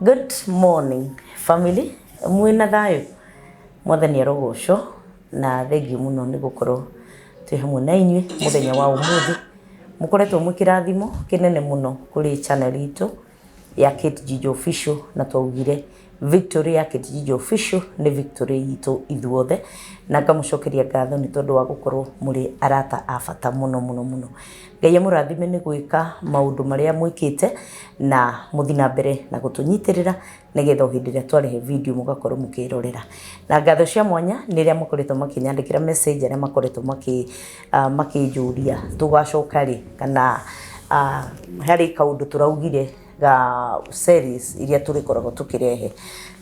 Good morning family, mwĩna thayũ? Mwathani arogocwo na thengiũ mũno nĩ gũkorwo twĩ hamwe na inyuĩ mũthenya wa ũmũthĩ. Mũkoretwo mwĩ kĩrathimo kĩnene mũno kũrĩ channel itũ ya Kate Njijo Official, na twaugire victory ya Kate Njijo Official nĩ victory itũ ithuothe, na ngamũcokeria ngatho nĩ tondũ wa gũkorwo mũrĩ arata a bata mũno mũno mũno. Ngai amũrathime nĩ gwĩka maũndũ marĩa mwĩkĩte na mũthiĩ na mbere na gũtũnyitĩrĩra nĩgetha o hĩndĩ ĩrĩa twarehe video mũgakorwo mũkĩrorera. Na ngatho cia mwanya nĩ arĩa makoretwo makĩnyandĩkĩra message, arĩa makoretwo makĩnjũria tũgacoka rĩ, kana harĩ kaũndũ tũraugire ga series iria tũrĩkoragwo tũkĩrehe,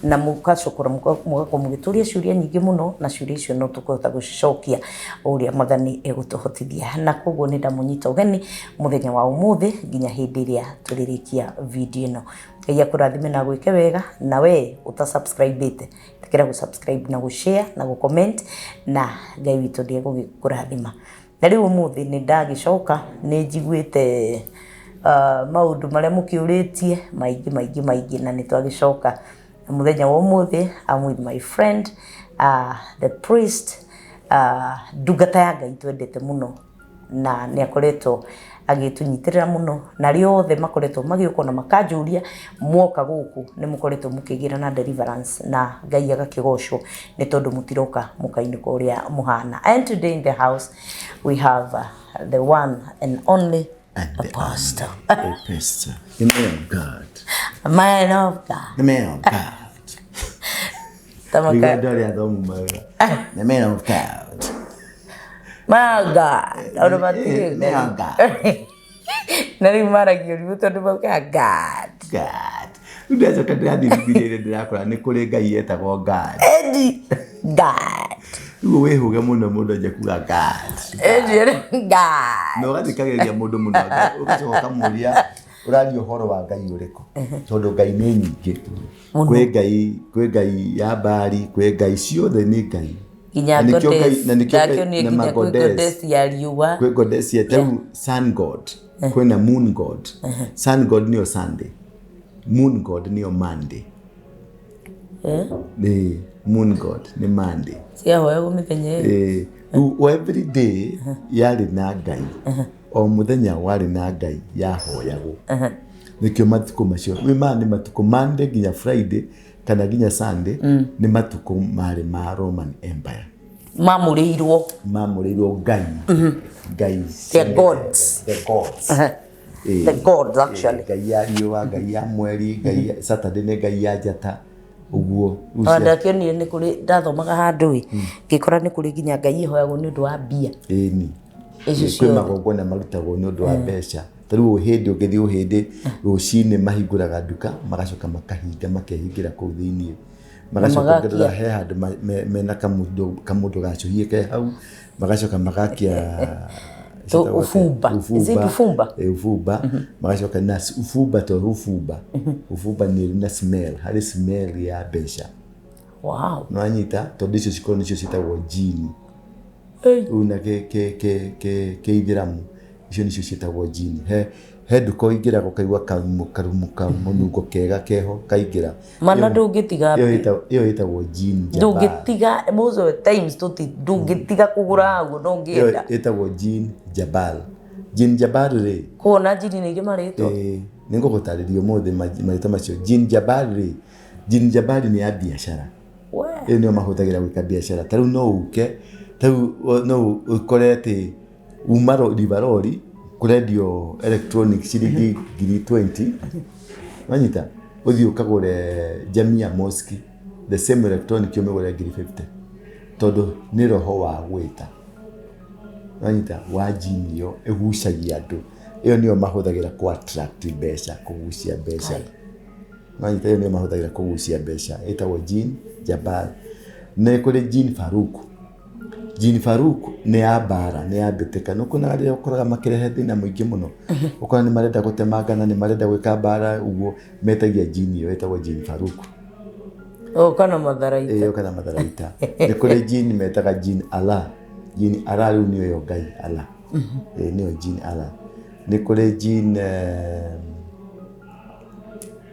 na mũgacokora mũgakorwo mũgĩtũria ciũria nyingĩ mũno, na ciũria icio no tũkũhota gũcicokia o ũrĩa Mwathani egũtũhotithia. Na koguo nĩ ndamũnyita ũgeni mũthenya wa ũmũthĩ nginya hĩndĩ ĩrĩa tũrĩrĩkia video ĩno. Ngai akũrathime na agwĩke wega, na we ũta subscribe ĩte, ĩtĩkĩra gũ subscribe na gũ share na gũ comment, na Ngai witũ nĩ egũgĩkũrathima. Na rĩu ũmũthĩ nĩ ndagĩcoka, nĩ njiguĩte maũndũ marĩa mũkĩũrĩtie maingĩ maingĩ maingĩ, na nĩ twagĩcoka. Na mũthenya wa ũmũthĩ I'm with my friend, the priest, ndungata ya Ngai twendete mũno, na nĩ akoretwo agĩtũnyitĩrĩra mũno, na arĩa othe makoretwo magĩũka ona makanjũria mwoka gũkũ nĩ mũkoretwo mũkĩgĩra na deliverance, na Ngai agakĩgocwo nĩ tondũ mũtiroka mũkainũka ũrĩa mũhana. And today in the house we have the one and only And the apostle. Only pastor, the man of God. A man of God. The man of God. Tamaka. Nĩguo andũ arĩa athomu mauga. The man of God. Man of God. Ona matirĩ. The man of God. Na rĩu maragia ũrimũ tondũ maugaga God. God. Rĩu ndacoka ndĩrathiĩ Bibilia-inĩ, ndĩrakora nĩ kũrĩ Ngai etagwo God. Edi God. Rĩu wĩhũge mũno mũndũ anjia kuga God. Edi God. Na ũgathikagĩrĩria mũndũ mũno, ũgacoka ũkamũria, ũraria ũhoro wa Ngai ũrĩkũ? Tondũ Ngai nĩ nyingĩ. Kwĩ Ngai, kwĩ Ngai ya Mbari, kwĩ Ngai ciothe nĩ Ngai. Nginya Na nĩkĩo Ngai- goddess. na nĩkĩo Ngai- Ndakĩonire na nginya kwĩ ma-goddess. goddess ya riũa. Kwĩ goddess ya tarĩu sun god, kwĩna moon god. Sun god nĩyo Sunday, moon god nĩyo Monday. Nĩ moon god nĩ Monday. Ciahoyagwo mĩthenya ĩyo. Rĩu o every day yarĩ na Ngai, o mũthenya warĩ na Ngai yahoyagwo. Nĩkĩo matukũ macio nĩ maya nĩ matukũ Monday nginya Friday kana nginya Sunday, nĩ matukũ marĩ ma Roman Empire. Mamũrĩirwo. Mamũrĩirwo Ngai, Ngai. The gods. The gods. The gods actually. Ngai ya riũa, Ngai ya mweri, Ngai ya Saturday nĩ Ngai ya njata ũguo. Rĩu Ona ndakĩonire nĩ kũrĩ ndathomaga handũ ĩ, ngĩkora nĩ kũrĩ nginya Ngai ĩhoyagwo nĩ ũndũ wa mbia. Ĩni. Icio Kwĩ ciothe. magongona marutagwo nĩ ũndũ wa mbeca. Ta rĩu ũhĩndĩ, ũngĩthiĩ ũhĩndĩ rũcinĩ, mahingũraga nduka, magacoka makahinga, makehingĩra kũu thĩiniĩ, magacoka Magakia. ũngĩrora he handũ mena kamũndũ gacũhie ke hau, magacoka magakia ciĩtagwo atĩa? Ũbumba. Is it ũbumba? Ĩ, ũbumba. Magacoka na ũbumba, to ũbumba, ũbumba nĩ ĩrĩ na smell, harĩ smell ya mbeca. Nĩwanyita? Tondũ icio cikorwo nĩcio ciĩtagwo jini. Rĩu na kĩithĩramu icio nĩcio ciĩtagwo jini. He nduka ũingĩraga ũkaigua karumu kamũnungo kega keho kaingĩra. Mana ndũngĩtiga. Ĩyo ĩtagwo jini jabbar. Ndũngĩtiga, most of the times ndũngĩtiga kũgũra ũguo ndũngĩenda. Ĩyo ĩtagwo jini jabbar. Jini jabbar rĩ. Koguo ona jini nĩ irĩ marĩtwa? Ĩĩ, nĩ ngũgũtarĩria ũmũthĩ marĩtwa macio. Jini jabbar rĩ, jini jabbar nĩ ya biacara. Ĩyo nĩyo mahũthagĩra gwĩka biacara. Ta rĩu no ũke, ta rĩu no ũkore atĩ uma Rivaroli kũrendio electronic ciringi ngiri 20, wanyita, ũthiĩ ũkagũre Jamia Mosque the same electronic ũmĩgũre ngiri 50, tondũ nĩ roho wa gwĩta, wanyita, wa jini ĩyo ĩgucagia andũ. Ĩyo nĩyo mahũthagĩra kũ attract mbeca, kũgucia mbeca. Wanyita, ĩyo nĩyo mahũthagĩra kũgucia mbeca, ĩtagwo Jin Jabbar. Nĩ kũrĩ Jin Farouk. Jin Farouk nĩ ya mbara, nĩ ya mbĩtĩka. Nĩ ũkuonaga rĩrĩa ũkoraga makĩrehe thĩna mũingĩ mũno, ũkona nĩ marenda gũtemangana, nĩ marenda gwĩka mbara ũguo, metagia jini ĩyo ĩtagwo Jin Farouk. Ũka na matharaita. Ĩĩ, ũka na matharaita. Nĩ kũrĩ jini metaga Jin Allah. Jin Allah rĩu nĩyo Ngai Allah. Ĩĩ, nĩyo Jin Allah. Nĩ kũrĩ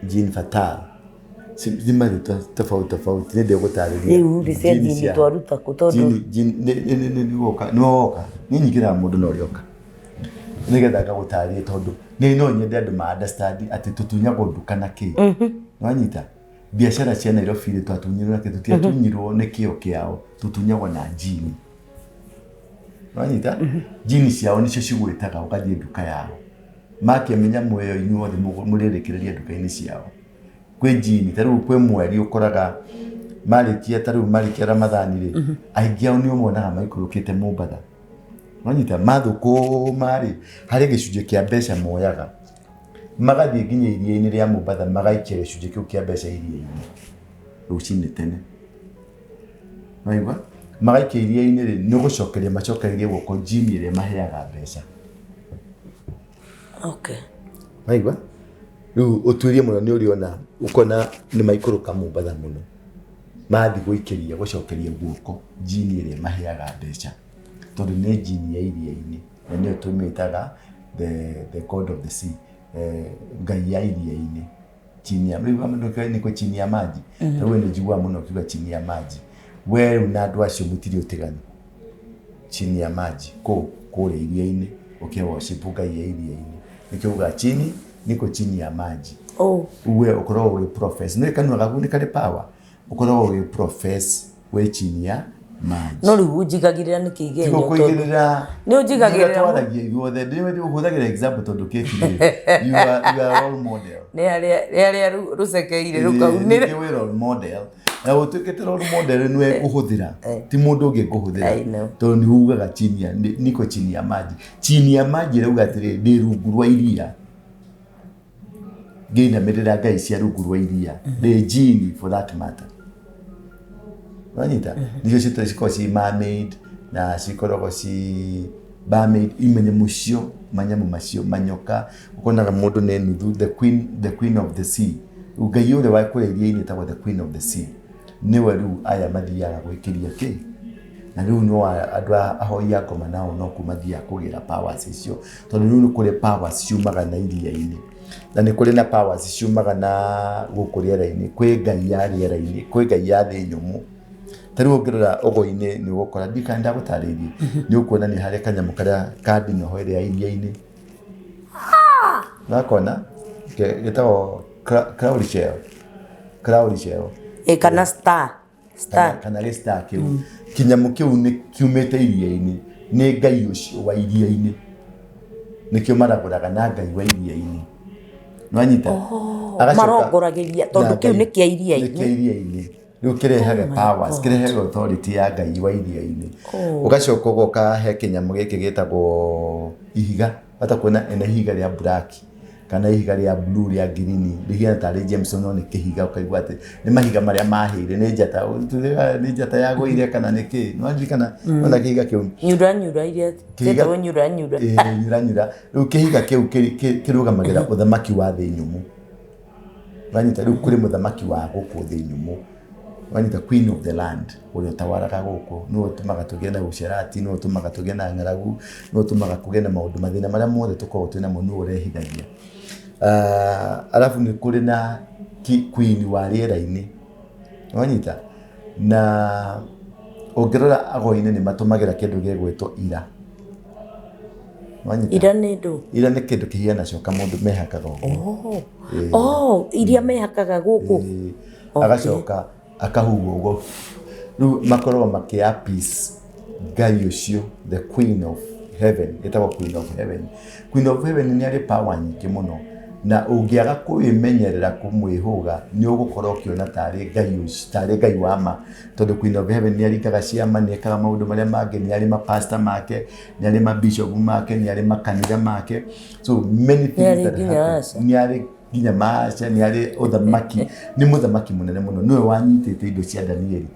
jin Fatal. Nĩ marĩtwa tofauti tofauti, nĩ ndĩgũtarĩria. Rĩu rĩ, cia jini twaruta kũ tondũ Nĩ woka niĩ nyingĩraga mũndũ na ũrĩa oka nĩgetha ngagũtarĩrie, tondũ nĩ no nyende andũ ma understand atĩ tũtunyagwo nduka na kĩ. Nĩwanyita? Biacara cia Nairobi rĩ, twatunyirwo na kĩ? Tũtiatunyirwo nĩ kĩo kĩao, tũtunyagwo na jini. Nĩwanyita? Jini ciao nĩcio cigwĩtaga ũgathiĩ nduka yao. Makĩmenya muoyo inyuothe mũrĩrĩkĩrĩria nduka-inĩ ciao. Kwĩ jini, ta rĩu kwĩ mweri ũkoraga marĩkia, ta rĩu marĩkia Ramathani rĩ, aingĩ ao nĩ ũmonaga maikũrũkĩte Mombatha. Wanyita? Mathũkũma rĩ, harĩ gĩcunjĩ kĩa mbeca moyaga magathiĩ nginya iria-inĩ rĩa Mombatha, magaikia gĩcunjĩ kĩu kĩa mbeca iria-inĩ rũcinĩ tene. Waigua? Magaikia iria-inĩ rĩ, nĩ gũcokeria macokereirie guoko jini ĩrĩa maheaga mbeca. Okay. Waigua? Rĩu ũtuĩrie mũno nĩ ũrĩona, ũkona nĩ maikũrũka Mombatha mũno, mathiĩ gũikĩria gũcokeria guoko jini ĩrĩa maheaga mbeca, tondũ nĩ jini ya iria-inĩ na nĩyo tũmĩtaga the god of the sea, ngai ya iria-inĩ. Chini ya rĩu niko chini ya maji. Rĩu we nĩ njiguaga mũno ũkiuga chini ya maji. We rĩu na andũ acio mũtirĩ ũtiganu. Chini ya maji kũ kũrĩa iria-inĩ ũkĩ worship ngai ya iria-inĩ, nĩkĩo ugaga chini niko chini ya maji. Oh. We ũkoragwo ũgĩ profess, nĩ kanua gaku nĩ karĩ power, ũkoragwo ũgĩ profess wĩ chini ya maji. No rĩu ũnjigagĩrĩra nĩkĩ igenyo? Tigo kũigĩrĩra. Nĩ ũnjigagĩrĩra. Nĩ twaragia ithuothe, ndĩ ũhũthagĩra example tondũ kĩti rĩ, you are role model. Nĩ harĩa rũcekeire rũkaunĩra. Nĩkĩo wĩ role model. Na ũtuĩkĩte role model nĩwe ngũhũthĩra, ti mũndũ ũngĩ ngũhũthĩra. I know. Tondũ nĩ ugaga chini ya, niko chini ya maji. Chini ya maji ĩrauga atĩrĩ, ndĩ rungu rwa iria. Ngĩinamĩrĩra ngai cia rungu rwa iria. Ndĩ jini for that matter. Wanyita? Nĩcio ciĩtagwo cikoragwo ci mermaid na cikoragwo ci mermaid, imenyamũ cio, manyamũ macio, manyoka, ũkonaga mũndũ nĩ nuthu, the queen of the sea. Ngai ũrĩa wa kũrĩa iria-inĩ etagwo the queen of the sea. Nĩwe rĩu aya mathiaga gwĩkĩria kĩ? Na rĩu no andũ ahoi a ngoma nao no kuo mathiaga kũgĩra powers icio, tondũ rĩu nĩ kũrĩ powers ciumaga na iria-inĩ, na nĩ kũrĩ na powers ciumaga na gũkũ rĩera-inĩ. Kwĩ ngai ya rĩera-inĩ, kwĩ ngai ya thĩ nyũmũ. Ta rĩu ũngĩrora ũgo-inĩ nĩ ũgũkora, ndiũĩ kana ndagũtarĩirie, nĩ ũkuona nĩ harĩ kanyamũ karĩa ka ndinoho ĩrĩa ya iria-inĩ. Wakona? Getagwo cowrie shell. Cowrie shell. Ĩ, kana star. Star. Kana gĩ star kĩu. Kĩnyamũ kĩu nĩ kiumĩte iria-inĩ, nĩ ngai ũcio wa iria-inĩ. Nĩkĩo maragũraga na ngai wa iria-inĩ. Nĩwanyita? Agacoka Marongoragĩria tondũ na kĩu ngai nĩ kĩa iria-inĩ. Nĩ kĩa iria-inĩ. Rĩu kĩrehaga powers, kĩrehaga authority ya ngai wa iria-inĩ. Ũgacoka ũgoka he kĩnyamũ gĩkĩ gĩtagwo ihiga. Wahota kuona ena ihiga rĩa black kana ihiga rĩa blue, rĩa green, rĩhiana tarĩ gemstone no nĩ kĩhiga, ũkaigua atĩ nĩ mahiga marĩa mahĩire, nĩ njata, nĩ njata yagũire kana nĩ kĩ. Nĩwaririkana ona kĩhiga kĩu? Nyura nyura iria ciĩtagwo nyura nyura. Ĩĩ, nyura nyura. Rĩu kĩhiga kĩu kĩrũgamagĩrĩra ũthamaki wa thĩ nyũmũ. Wanyita? Rĩu kũrĩ mũthamaki wa gũkũ thĩ nyũmũ. Wanyita? Queen of the land, ũrĩa ũtawaraga gũkũ, nĩwe ũtũmaga tũgĩe na ũcerati, nĩwe ũtũmaga tũgĩe na ng'aragu, nĩwe ũtũmaga kũgĩe na maũndũ mathĩna marĩa mothe tũkoragwo twĩ namo, nĩwe ũrehithagia. Arabu nĩ kũrĩ na queen wa rĩera-inĩ. Wanyita? Na ũngĩrora ago-inĩ nĩ matũmagĩra kĩndũ gĩgwĩtwo ira. Wanyita? Ira nĩ ndũ? Ira nĩ kĩndũ kĩhiana coka mũndũ mehakaga ũguo. Oh, iria mehakaga gũkũ. Ĩĩ. Agacoka akahuhwo ũguo, rĩu makoragwo makĩ appease ngai ũcio, the queen of heaven, ĩtagwo queen of heaven. Queen of heaven nĩ arĩ power nyingĩ mũno, na ũngĩaga kwĩmenyerera kũmwĩhũga nĩ ũgũkorwo ũkĩona tarĩ ngai ũcio, tarĩ ngai wa ma, tondũ queen of heaven nĩ aringaga ciama, nĩ ekaga maũndũ marĩa mangĩ, nĩ arĩ mapasta make, nĩ arĩ mabishop make, nĩ arĩ makanitha make, so many things arĩ that nginya happen. usher. Nĩ arĩ nginya maca, nĩ arĩ ũthamaki, nĩ mũthamaki mũnene mũno, nĩwe wanyitĩte indo cia Danieli.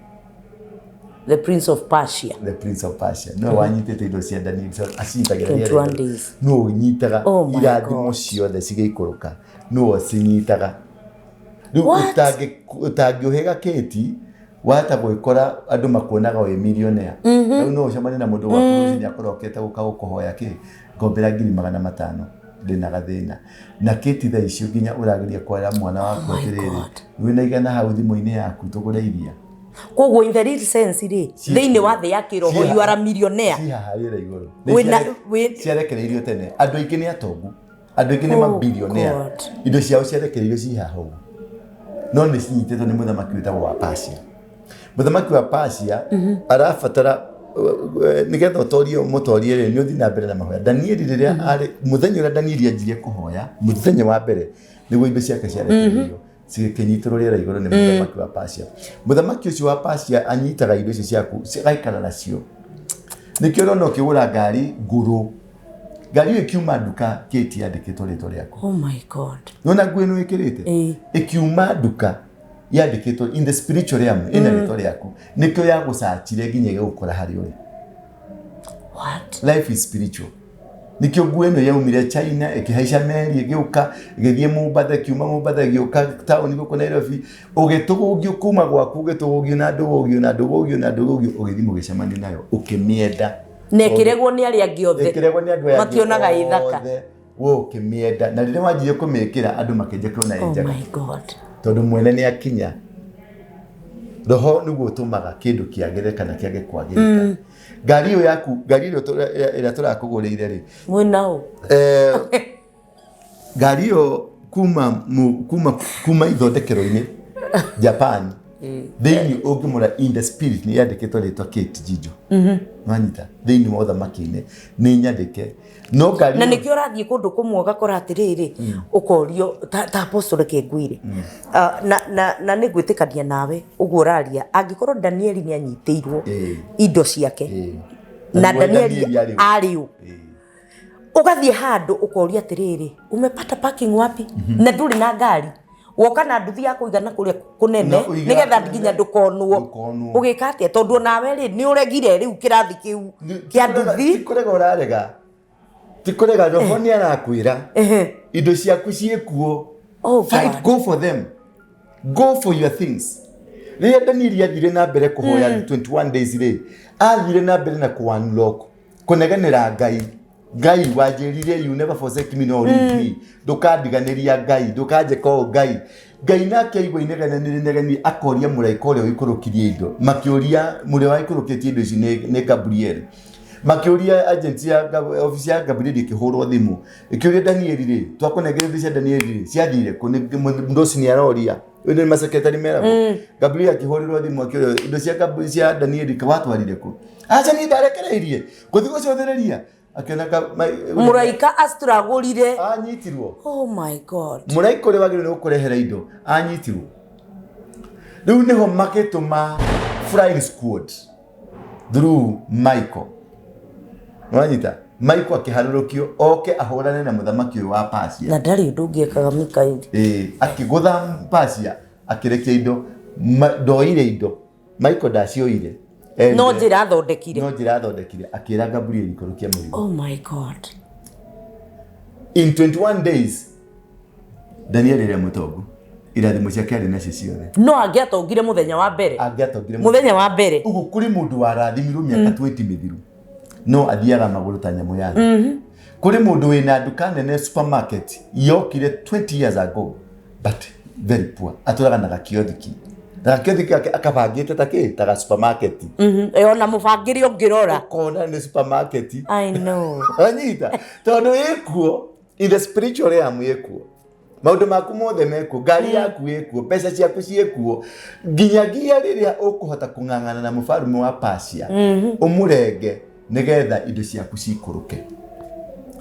The Prince of Persia. The Prince of Persia nĩwe wanyitĩte indo cia Danieli, so acinyitagĩra 21 rĩera-inĩ. days. Nĩwe ũnyitaga Oh my irathimo God. ciothe cigĩikũrũka, nĩwe ũcinyitaga rĩu. What? Ũtangĩũhĩga kĩti wahota gwĩkora andũ makuonaga wĩ millionaire. Rĩu no ũcemanie na mũndũ waku rũcinĩ akorwo okĩte gũka gũkũhoya kĩ, ngombera 500,000. Ndĩna gathĩna na kĩti thaa icio nginya ũrageria kwara mwana waku Oh my atĩrĩrĩ, God. wĩna igana hau thimũ-inĩ yaku tũgũre iria. Koguo in the real sense rĩ, thĩinĩ wa thĩ ya kĩroho, you are a millionaire. Ci haha rĩera igũrũ. Ciarekereirio tene. Andũ aingĩ nĩ atongu, andũ aingĩ nĩ Oh mabilionea. God. Indo ciao ciarekereirio ci haha ũguo, no nĩ cinyitĩtwo nĩ mũthamaki wĩtagwo wa Persia. Mũthamaki wa Persia arabatara nĩgetha ũtorie mũtorie rĩ, nĩ ũthiĩ na mbere na mahoya. Danieli rĩrĩa arĩ mũthenya ũrĩa Danieli anjirie kũhoya, mũthenya wa mbere nĩguo indo ciake ciarekereirio, cigĩkĩnyitĩrwo rĩera igũrũ nĩ mũthamaki wa Persia. Mũthamaki ũcio wa Persia anyitaga indo icio ciaku cigaikara nacio. Nĩkĩo ũrona ũkĩgũra ngari ngũrũ, ngari ĩyo ĩkiuma nduka kĩti yandĩkĩtwo rĩtwa rĩaku. Oh my God. Nona nguo ĩno ĩkĩrĩte ĩkiuma nduka yandĩkĩtwo in the spiritual realm ĩna rĩtwa rĩaku, nĩkĩo yagũcachire nginya ĩgĩgũkora harĩa ũrĩ. What? Life is spiritual. Nĩkĩo nguo ĩno yaumire China, ĩkĩhaica meri, ĩgĩũka, ĩgĩthiĩ Mombatha, ĩkiuma Mombatha, ĩgĩũka taũni gũkũ Nairobi, ũgĩtũgũgio kuma gwaku, ũgĩtũgũgio na ndũgũgio na ndũgũgio na ndũgũgio, ũgĩthiĩ mũgĩcemania nayo, ũkĩmĩenda. Na ĩkĩregwo nĩ arĩa angĩ othe. Ĩkĩregwo nĩ andũ aya angĩ Mationaga ĩ thaka. othe, we ũkĩmĩenda, na rĩrĩa wanjirie kũmĩkĩra, andũ makĩanjia kuona ĩ Oh njega. my God. Tondũ mwene nĩ akinya. Roho nĩguo ũtũmaga kĩndũ kĩagĩre kana kĩage kwagĩrĩka. Ngari ĩyo yaku, ngari ĩrĩa ĩrĩa tũrakũgũrĩire rĩ, Mwĩna ũ? Ngari ĩyo kuma ithondekero-inĩ Japan, thĩinĩ ũngĩmũra in the spirit nĩ yandĩkĩtwo rĩtwa Kate Jijo. Wanyita thĩinĩ wa ũthamaki-inĩ nĩ nyandĩke, no ngari Na ĩyo- nĩkĩo ũrathiĩ kũndũ kũmwe ũgakora atĩrĩrĩ, ũkorio ta apostle, reke ngwĩre. Ah, na nĩ ngwĩtĩkania nawe ũguo ũraria, angĩkorwo Danieli nĩ anyitĩirwo indo ciake na Na nĩguo Danieli Danieli arĩ ũ. arĩ ũ, ũgathiĩ handũ ũkoria atĩrĩrĩ, umepata parking wapi? Na ndũrĩ na ngari, woka na nduthi ya kũigana kũrĩa kũnene Na ũigaga nĩgetha kũnene, nginya ndũkonwo. Ndũkonwo. Ũgĩka atĩa? Tondũ onawe rĩ, nĩ ũregire rĩu kĩrathi kĩu kĩa nduthi. Ti kũrega ũrarega, ti kũrega, roho nĩ arakwĩra indo ciaku ciĩkuo. Oh, Fight, God. go for them, go for your things. Rĩrĩa Danieli athire na mbere kũhoya 21 days rĩ, athire na mbere na kũ unlock, kũnegenera Ngai. Ngai wanjĩrire, "You never forsake me nor leave me." Ndũkandiganĩria Ngai, ndũkanjĩka ũũ Ngai. Ngai nake aigua inegene nĩ rĩnegeni, akoria mũraika ũrĩa ũikũrũkirie indo. Makĩũria mũrĩa waikũrũkĩtie indo ici nĩ Gabriel. Makĩũria agent ya ofici ya Gabriel, ĩkĩhũrwo thimũ, ĩkĩũria, "Danieli rĩ, twakũnengera indo cia Danieli rĩ, ciathire kũ?" Nĩ mũndũ ũcio nĩ aroria. Ũyũ nĩ maceketari meragwo. Gabriel akĩhũrĩrwo thimũ akĩũria, "Indo cia Danieli watwarire kũ?" "Aca, niĩ ndarekereirie gũthiĩ gũcũthĩrĩria." Akĩona Mũraika astragũrire. Anyitirwo. Oh my God. Mũraika ũrĩa wagĩrĩirwo nĩ gũkũrehera indo anyitirwo. Rĩu nĩho makĩtũma flying squad through Michael. Wanyita Michael akĩharũrũkio oke ahũrane na mũthamaki ũyũ wa Persia. Na ndarĩ ũndũ ũngĩ ekaga Mikaeli. Ĩĩ, akĩgũtha Persia, akĩrekia indo. Ndoire indo, Michael ndacioire. No njĩra athondekire. No njĩra athondekire, akĩra Gabriel, "Ikũrũkia mũrigo." Oh my God. In 21 days Daniel ĩrĩa mũtongu, irathimo ciake arĩ nacio ciothe. No angĩatongire mũthenya wa mbere. Angĩatongire mũthenya wa mbere. Ũguo kũrĩ mũndũ warathimirwo mĩaka 20 mĩthiru, no athiaga magũrũ ta nyamũ ya thĩ. Kũrĩ mũndũ wĩna nduka nene, supermarket yokire 20 years ago, but very poor, atũraga na gakiothiki, na gakiothiki gake akabangĩte ta kĩ, ta ga supermarket. Ona mũbangĩre ũngĩrora. Ũkona nĩ supermarket. I know. Anyita tondũ ĩkuo in the spiritual realm, ĩkuo, maũndũ maku mothe mekuo, ngari yaku ĩkuo, mbeca ciaku ciĩkuo, nginyagia rĩrĩa ũkũhota kũng'ang'ana na mũbarume wa Persia, ũmũrenge nĩgetha indo ciaku cikũrũke,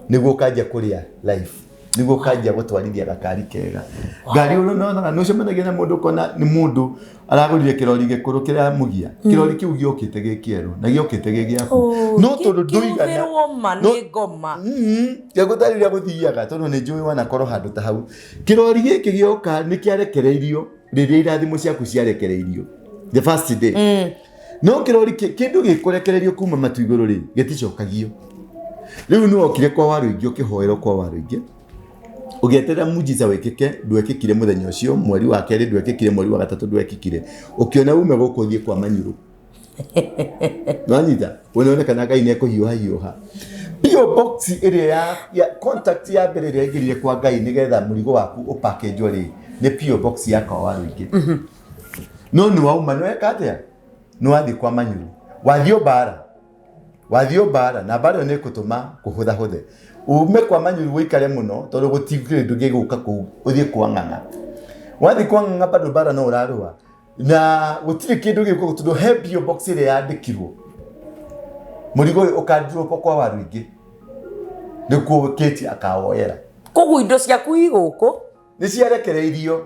nĩguo ũkanjia kũrĩa life, nĩguo ũkanjia gũtwarithia gakari kega, ngari ũrĩa ũnonaga. Nĩ ũcemanagia na mũndũ, ũkona nĩ mũndũ aragũrire kĩrori gĩkũrũ kĩramũgia. Kĩrori kĩu gĩokĩte gĩ kĩerũ na gĩokĩte gĩ gĩaku, no tondũ ndũigana Kĩhũthĩrwo ma nĩ ngoma. Gĩgũtarĩria gũthiaga, tondũ nĩ njũĩ wanakorwo handũ ta hau. Kĩrori gĩkĩ gĩoka nĩ kĩarekereirio rĩrĩa irathimo ciaku ciarekereirio the first day. No kĩrori kĩndũ gĩkũrekererio kuma matu igũrũ rĩ, gĩticokagio. Rĩu nĩ wokire kwa Warũingĩ, ũkĩhoerwo kwa Warũingĩ, ũgĩeterera mujiza wĩkĩke. Ndwekĩkire mũthenya ũcio, mweri wa kerĩ ndwekĩkire, mweri wa gatatũ ndwekĩkire. Ũkĩona ume gũkũ ũthiĩ kwa Manyuru. Nwanyita, wone kana Ngai nĩ ekũhiũha hiũha. PO box ĩrĩa ya contact ya mbere ĩrĩa ĩngĩrire kwa Ngai nĩgetha mũrigo waku ũpackage rĩ, nĩ PO box ya kwa Waruingĩ. No nĩ wauma, nĩ weka atĩa? Nĩ wathiĩ kwa Manyuru, wathiĩ mbara, wathiĩ mbara, na mbara ĩyo nĩ ĩgũtũma kũhũthahũthe ume kwa Manyuru ũikare mũno, tondũ gũtirĩ kĩndũ gĩgũka kũu. Ũthiĩ kwa Ng'ang'a, wathiĩ kwa Ng'ang'a bado mbara no ũrarũa na gũtirĩ kĩndũ gĩgũka, tondũ he PO box ĩrĩa yandĩkirwo mũrigo ũyũ ũkandrop kwa Waruingĩ, nĩkuo Kate akawoyera. Koguo indo ciaku i gũkũ. Nĩ ciarekereirio,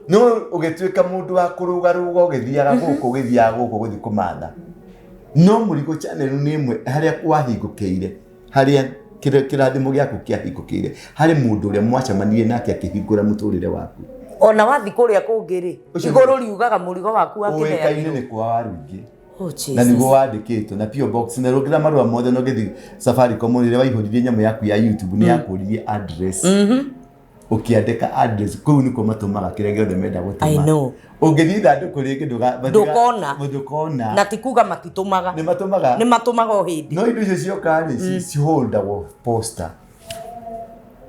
no ũgĩtuĩka mũndũ wa kũrũgarũga, ũgĩthiaga gũkũ, ũgĩthiaga gũkũ, gũthiĩ kũmatha. No mũrigo channel nĩ ĩmwe harĩa wahingũkĩire, harĩa kĩrathimo gĩaku kĩahingũkĩire, harĩ mũndũ ũrĩa mwacemanirie nake akĩhingũra mũtũrĩre waku. Ona wathiĩ kũrĩa kũngĩ rĩ, Ũcio igũrũ riugaga mũrigo waku ũĩkaine wakĩneanirwo nĩ kwa Waruingĩ. Oh, Na Jesus. nĩguo wandĩkĩtwo na PO box na rũngĩra marũa mothe. No gĩthiĩ Safaricom, rĩrĩa waihũririe nyamũ yaku ya YouTube, nĩ yakũririe address, ũkĩandĩka address kũu nĩkuo matũmaga kĩrĩa gĩothe menda I gũtũma. know. Ũngĩthiĩ ithandũkũ rĩngĩ Ndũkona. Ndũkona. Na ti kuga matitũmaga. Nĩ matũmaga. Nĩ matũmaga o hĩndĩ. No indo icio cioka rĩ, ciholdagwo posta,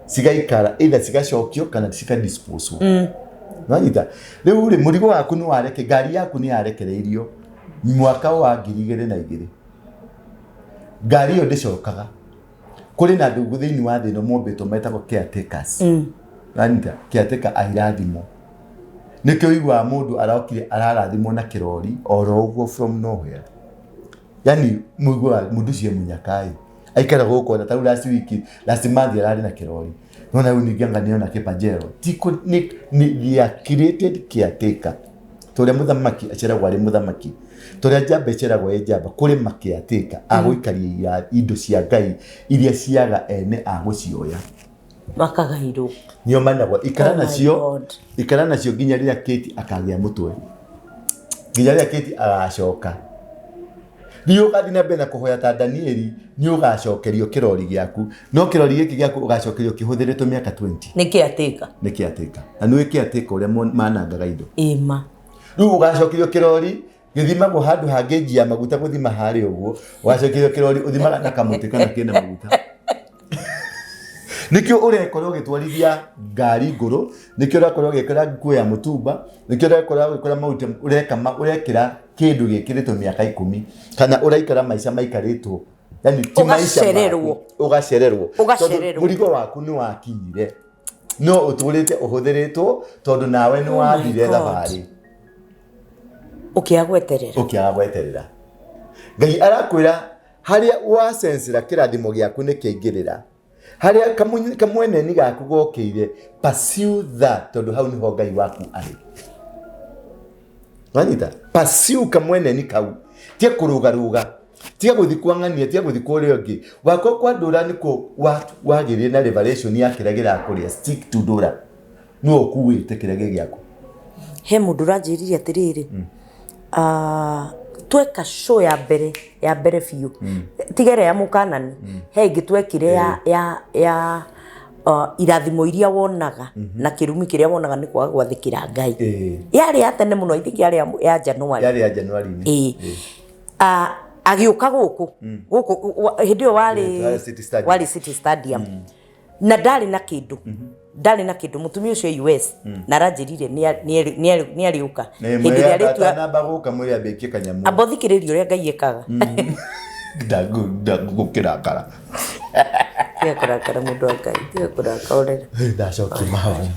cigaikara, either cigacokio kana cikadisposwo. Wanyita? Rĩu rĩ, mũrigo waku nĩ wareke, ngari yaku nĩ yarekereirio mwaka wa 2002, ngari ĩyo ndĩcokaga. Kũrĩ na andũ thĩinĩ wa thĩ ĩno mombĩtwo metagwo caretakers. Wanyita? Caretaker airathimo. Nĩkĩo ũiguaga mũndũ arokire ararathimwo na kĩrori oro ũguo from nowhere. Yani mũiguaga mũndũ ũcio e mũnyakaĩ, aikara gũkũ, ona tarĩu last week, last month ararĩ na kĩrori, nona rĩu ningĩ anga nĩona kĩpajero. Ti nĩ they are created caretaker. Tũrĩa mũthamaki aceragwo arĩ mũthamaki, tũrĩa njamba ĩceragwo ĩ njamba, kũrĩ macaretaker agũikaria indo cia Ngai iria ciaga ene a gũcioya. Makagairwo. Nĩo managwo ikara Oh my nacio. God. Ikara nacio nginya rĩrĩa Kate akagĩa mũtwe, nginya rĩrĩa Kate agacoka. Nĩ ũgathiĩ na mbere na kũhoya ta Danieli, nĩ ũgacokerio kĩrori gĩaku. No kĩrori gĩkĩ gĩaku ũgacokerio kĩhũthĩrĩtwo mĩaka 20. Nĩ caretaker. Nĩ caretaker, na nĩ caretaker ũrĩa manangaga indo. Ĩma. Rĩu ũgacokerio kĩrori gĩthimagwo handũ ha gauge ya maguta gũthima harĩa ũguo, ũgacokerio kĩrori ũthimaga na kamũtĩ kana kĩna maguta. Nĩkĩo ũrekora ũgĩtwarithia ngari ngũrũ, nĩkĩo ũrakora ũgĩkĩra nguo ya mũtumba, nĩkĩo ũrakora ũgĩkora maguta ũreka ũrekĩra kĩndũ gĩkĩrĩtwo mĩaka 10, kana ũraikara maica maikarĩtwo, yani ti maica maku. Ũgacererwo. Ũgacererwo. Ũgacererwo. Tondũ mũrigo waku nĩ wakinyire, no ũtũrĩte ũhũthĩrĩtwo, tondũ nawe nĩ wathire God. thabarĩ. Ũkĩaga gweterera. Ũkĩaga gweterera. Ngai arakwĩra harĩa wasensera kĩrathimo gĩaku nĩ kĩaingĩrĩra, harĩa kamweneni gaku gokĩire, pursue that, tondũ hau nĩho Ngai waku arĩ. Wanyita? Pursue kamweneni kau, tiga kũrũgarũga, tiga gũthiĩ kwa ng'ania, tiga gũthiĩ kwa ũrĩa ũngĩ wakwa. Kwa ndũra nĩkuo wagĩrĩire na revelation ya kĩrĩa gĩrakũrĩa. Stick to ndũra, nĩwe ũkuĩte kĩrĩa gĩ gĩaku. He mũndũ ũranjĩrire atĩrĩrĩ, tweka show ya mbere biũ, tiga ĩrĩa ya mũkanani, he ĩngĩ twekire ya irathimo iria wonaga na kĩrumi kĩrĩa wonaga nĩ kwaga gwathĩkĩra Ngai. Yarĩ ya tene mũno, I think yarĩ ya January. Yarĩ ya January-inĩ. Ĩĩ. Agĩũka gũkũ hĩndĩ ĩyo warĩ Warĩ City Stadium. Warĩ City Stadium na ndarĩ na kĩndũ, ndarĩ na kĩndũ. Mũtumia ũcio US na aranjĩrire nĩ arĩũka hĩndĩ ĩrĩa arĩtua. Atanamba gũka, mwĩre ambĩkie kanyamũ. Amba ũthikĩrĩrie ũrĩa Ngai ekaga. Ndagũkĩrakara. Tiga kũrakara, mũndũ wa Ngai, tiga kũrakara. Ndacokia mahoya.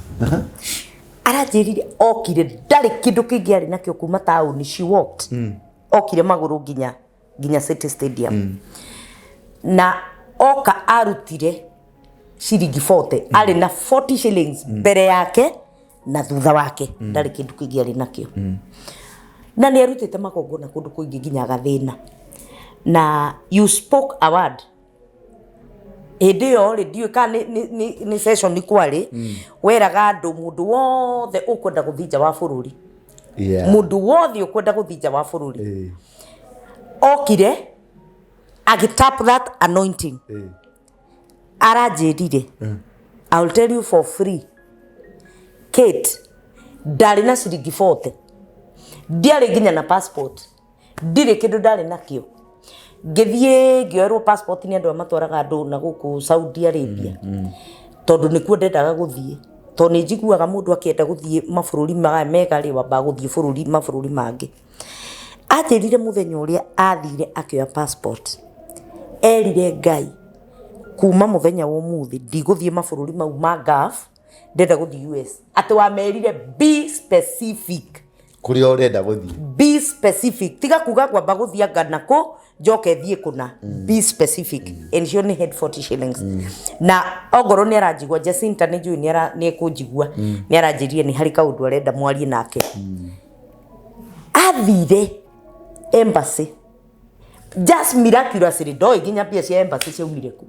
Aranjĩrire okire ndarĩ kĩndũ kĩngĩ arĩ nakĩo kuma taũni. She walked, okire magũrũ nginya City Stadium, na oka arutire ciringi 40. Arĩ na 40 shillings mbere yake na thutha wake, ndarĩ kĩndũ kĩngĩ arĩ nakĩo, na nĩ arutĩte magongona kũndũ kũingĩ nginya agathĩna. Na you spoke a word hĩndĩ ĩyo rĩ, ndiũĩ kana nĩ session kwarĩ, weraga andũ mũndũ wothe ũkwenda gũthiĩ nja wa bũrũri, mũndũ wothe ũkwenda gũthiĩ nja wa bũrũri, okire agĩtap that anointing. Aranjĩrire, "I will tell you for free, Kate, ndarĩ na ciringi 40, ndiarĩ nginya na passport, ndirĩ kĩndũ ndarĩ nakĩo. Ngĩthiĩ ngĩoerwo passport nĩ andũ arĩa matwaraga andũ na gũkũ Saudi Arabia, tondũ nĩkuo ndendaga gũthiĩ, tondũ nĩ njiguaga mũndũ akĩenda gũthiĩ mabũrũri maya mega rĩ, wambaga gũthiĩ bũrũri mabũrũri mangĩ. Anjĩrire mũthenya ũrĩa athire akĩoya passport, erire Ngai kuma mũthenya wa ũmũthĩ ndigũthiĩ mabũrũri mau ma Gulf, ndĩrenda gũthiĩ US. Atĩ wamerire be specific. Kũrĩa ũrenda gũthiĩ. Be specific. Tiga kuga ngwamba gũthiĩ anga na kũ njoke thiĩ kũna. Be specific. And she only had 40 shillings. Na ongorwo nĩ aranjigua, Jacinta nĩ njũĩ nĩ ekũnjigua, nĩ aranjĩrire nĩ harĩ kaũndũ arenda mwarie nake. Athire embassy just miraculously, ndoĩ nginya mbia cia embassy ciaumire kũ,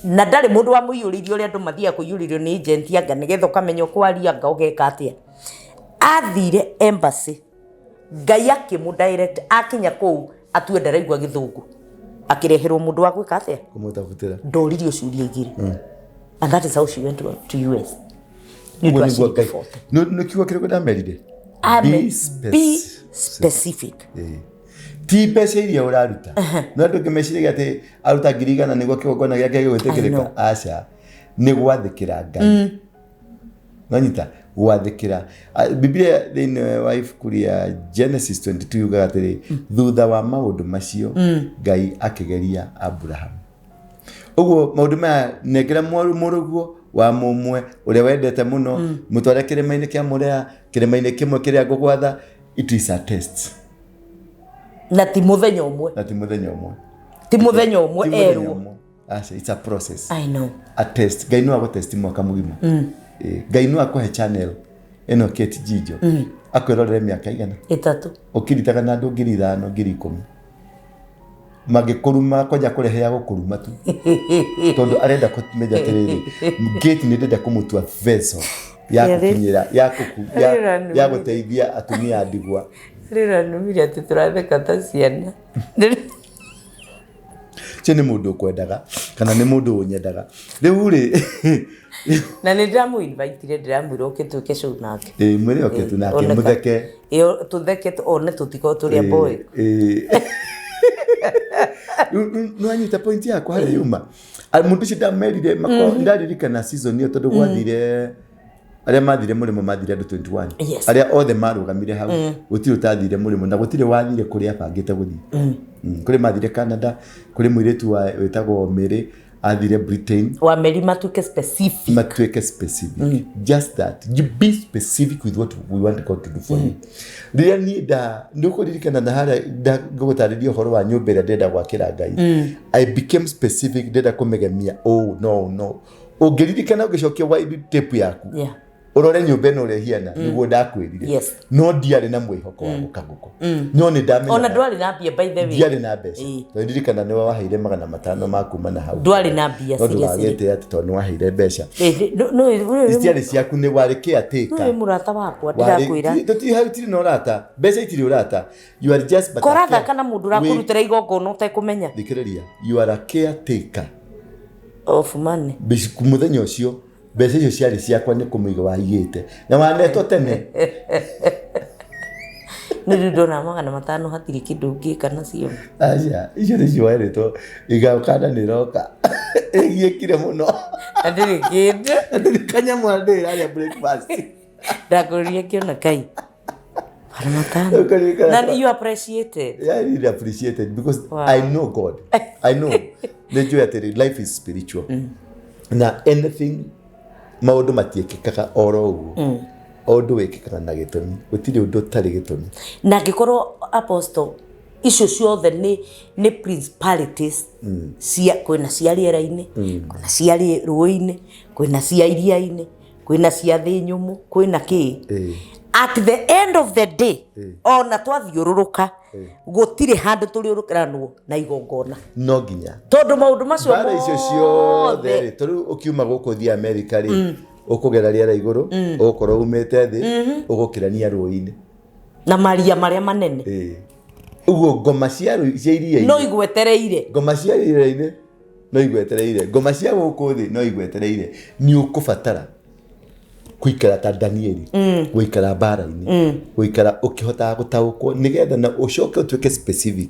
na ndarĩ mũndũ wamũiyũrĩirie ũrĩa andũ mathiaga kũiyũrĩrio nĩ agent anga nĩgetha ũkamenya ũkwaria anga ũgeka atĩa. Athire embassy, Ngai akĩmũ direct, akinya kũu atue ndaraigua Gĩthũngũ, akĩreherwo mũndũ wa gwĩka atĩa? Kũmũtabutĩra. Ndoririo ciũria igĩrĩ, and that is how she went to US nĩ ũndũ Ũguo wa nĩguo ciringi Ngai. 40. Nĩ kiugo kĩrĩkũ ndamerire? Ame- Be spec- be specific. Ĩĩ. Ti mbeca iria ũraruta, no andũ angĩ meciragia atĩ aruta 100,000 nĩguo kĩgongona gĩake gĩgwĩtĩkĩrĩka. I know. Aca, nĩ gwathĩkĩra Ngai. Nanyita gwathĩkĩra. Biblia thĩinĩ wa ibuku rĩa Genesis 22 yugaga atĩrĩ, thutha wa maũndũ macio Ngai akĩgeria Abraham. Ũguo maũndũ maya, nengera mũrũguo wa mũmwe ũrĩa wendete mũno, mũtware kĩrĩma-inĩ kĩa Moria, kĩrĩma-inĩ kĩmwe kĩrĩa ngũgwatha. It is a test. Na ti mũthenya ũmwe. Na ti mũthenya ũmwe. Ti mũthenya ũmwe. Ti mũthenya erwo ũmwe. Aca, it's a process. I know. A test. Ngai no agũtesti mwaka mũgima. Ngai no akũhe channel ĩno Kate Jijo, akwĩrorere mĩaka igana 3 ũkiritaga na andũ 5,000, 10,000 mangĩkũruma, kwanja kũrehe ya gũkũruma tu, tondũ arenda kũmenya atĩrĩrĩ, gate nĩ ndĩrenda kũmũtua vessel ya gũkinyĩra ya gũteithia atumia a ndigwa. Rĩranumire atĩ tũratheka ta ciana. Ũcio nĩ mũndũ ũkwendaga kana nĩ mũndũ ũnyendaga rĩu rĩ. Na nĩ ndĩramũ-invitire, ndĩramwĩra oke twĩke show nake. Ĩĩ, mwĩre oke tu nake. Oneka. Mũtheke. Ĩyo tũtheke, one tũtikorwo tũrĩ a boy. Nĩwanyita point yakwa harĩa yuma. Mũndũ ũcio ndamerire ndaririkana season ĩyo, tondũ gwathire arĩa mathire mũrĩmo mathire andũ 21. Arĩa othe marũgamire hau, gũtirĩ ũtathire mũrĩmo na gũtirĩ wathire kũrĩa abangĩte gũthiĩ. Kũrĩ mathire Canada, kũrĩ mũirĩtu wĩtagwo Mary athire Britain. Wa Mary matuĩke specific. Matuĩke specific. Just that you be specific with what we want God to do for you. Rĩrĩa niĩ nda nĩũkũririkana na harĩa ngũgũtarĩria ũhoro wa nyũmba ĩrĩa ndĩrenda gwakĩra Ngai, I became specific, ndĩrenda kũmĩgemia. Oh no, no, ũngĩririkana ũngĩcokia tape yaku, ũrore nyũmba ĩno ũrĩa ĩhiana, nĩguo ndakwĩrire. No ndiarĩ na mwĩhoko wa gũka gũkũ, no nĩ ndamenyaga. Ona ndwarĩ na mbia, by the way. Ndiarĩ na mbeca. Tondũ ndirikana nĩwe waheire 500 ma kuma na hau. Ndwarĩ na mbia. No seriously. ndũgagĩte atĩ tondũ nĩ waheire mbeca No citiarĩ ciaku, nĩ warĩ caretaker. Nĩ mũrata wakwa, ndĩrakwĩra. Tũtirĩ hau, tirĩ na ũrata, mbeca itirĩ ũrata. You are just but a Korathaka na mũndũ ũrakũrutĩra igongona ũtekũmenya. Thikĩrĩria, you are a caretaker of money. Mũthenya ũcio mbeca icio ciarĩ ciakwa, nĩ kũmũiga waigĩte na wanetwo tene. Nĩ rĩu ndona 500 hatirĩ kĩndũ ũngĩka nacio. Aca, icio nĩcio werĩtwo igakana nĩ roka ĩgiĩkire mũno. Na ndĩrĩ kĩndũ. Na ndĩrĩ kanyamũ ndĩrĩ rarĩa breakfast. Ndakũrire ngĩona kai 500. Ũkaririkana. Na you appreciated. Yeah, I really appreciate it because I know God. I know. Nĩ njũĩ atĩrĩ, life is spiritual. Na anything, maũndũ matiĩkĩkaga oro ũguo. O ũndũ wĩkĩkaga na gĩtũmi. Gũtirĩ ũndũ ũtarĩ gĩtũmi. Na angĩkorwo, apostle, icio ciothe nĩ principalities cia, kwĩna cia rĩera-inĩ, kwĩna cia rũĩ-inĩ, kwĩna cia iria-inĩ, kwĩna cia thĩ nyũmũ, kwĩna kĩ. At the end of the day, ona twathiũrũrũka, gũtirĩ handũ tũrĩũrũkanwo na igongona. No nginya. Tondũ maũndũ macio Mbara icio ciothe rĩ, tondũ ũkiuma gũkũ thiĩ America rĩ, ũkũgera rĩera igũrũ, ũgũkorwo umĩte thĩ, ũgũkĩrania rũĩ-inĩ. Na maria marĩa manene. Ĩĩ. Ũguo ngoma cia iria-inĩ no igwetereire. Ngoma cia iria-inĩ no igwetereire, ngoma cia gũkũ thĩ no igwetereire. Nĩ ũkũbatara kũikara ta Danieli, gũikara mbara-inĩ, gũikara ũkĩhotaga gũtaũkwo nĩgetha na ũcoke ũtuĩke specific.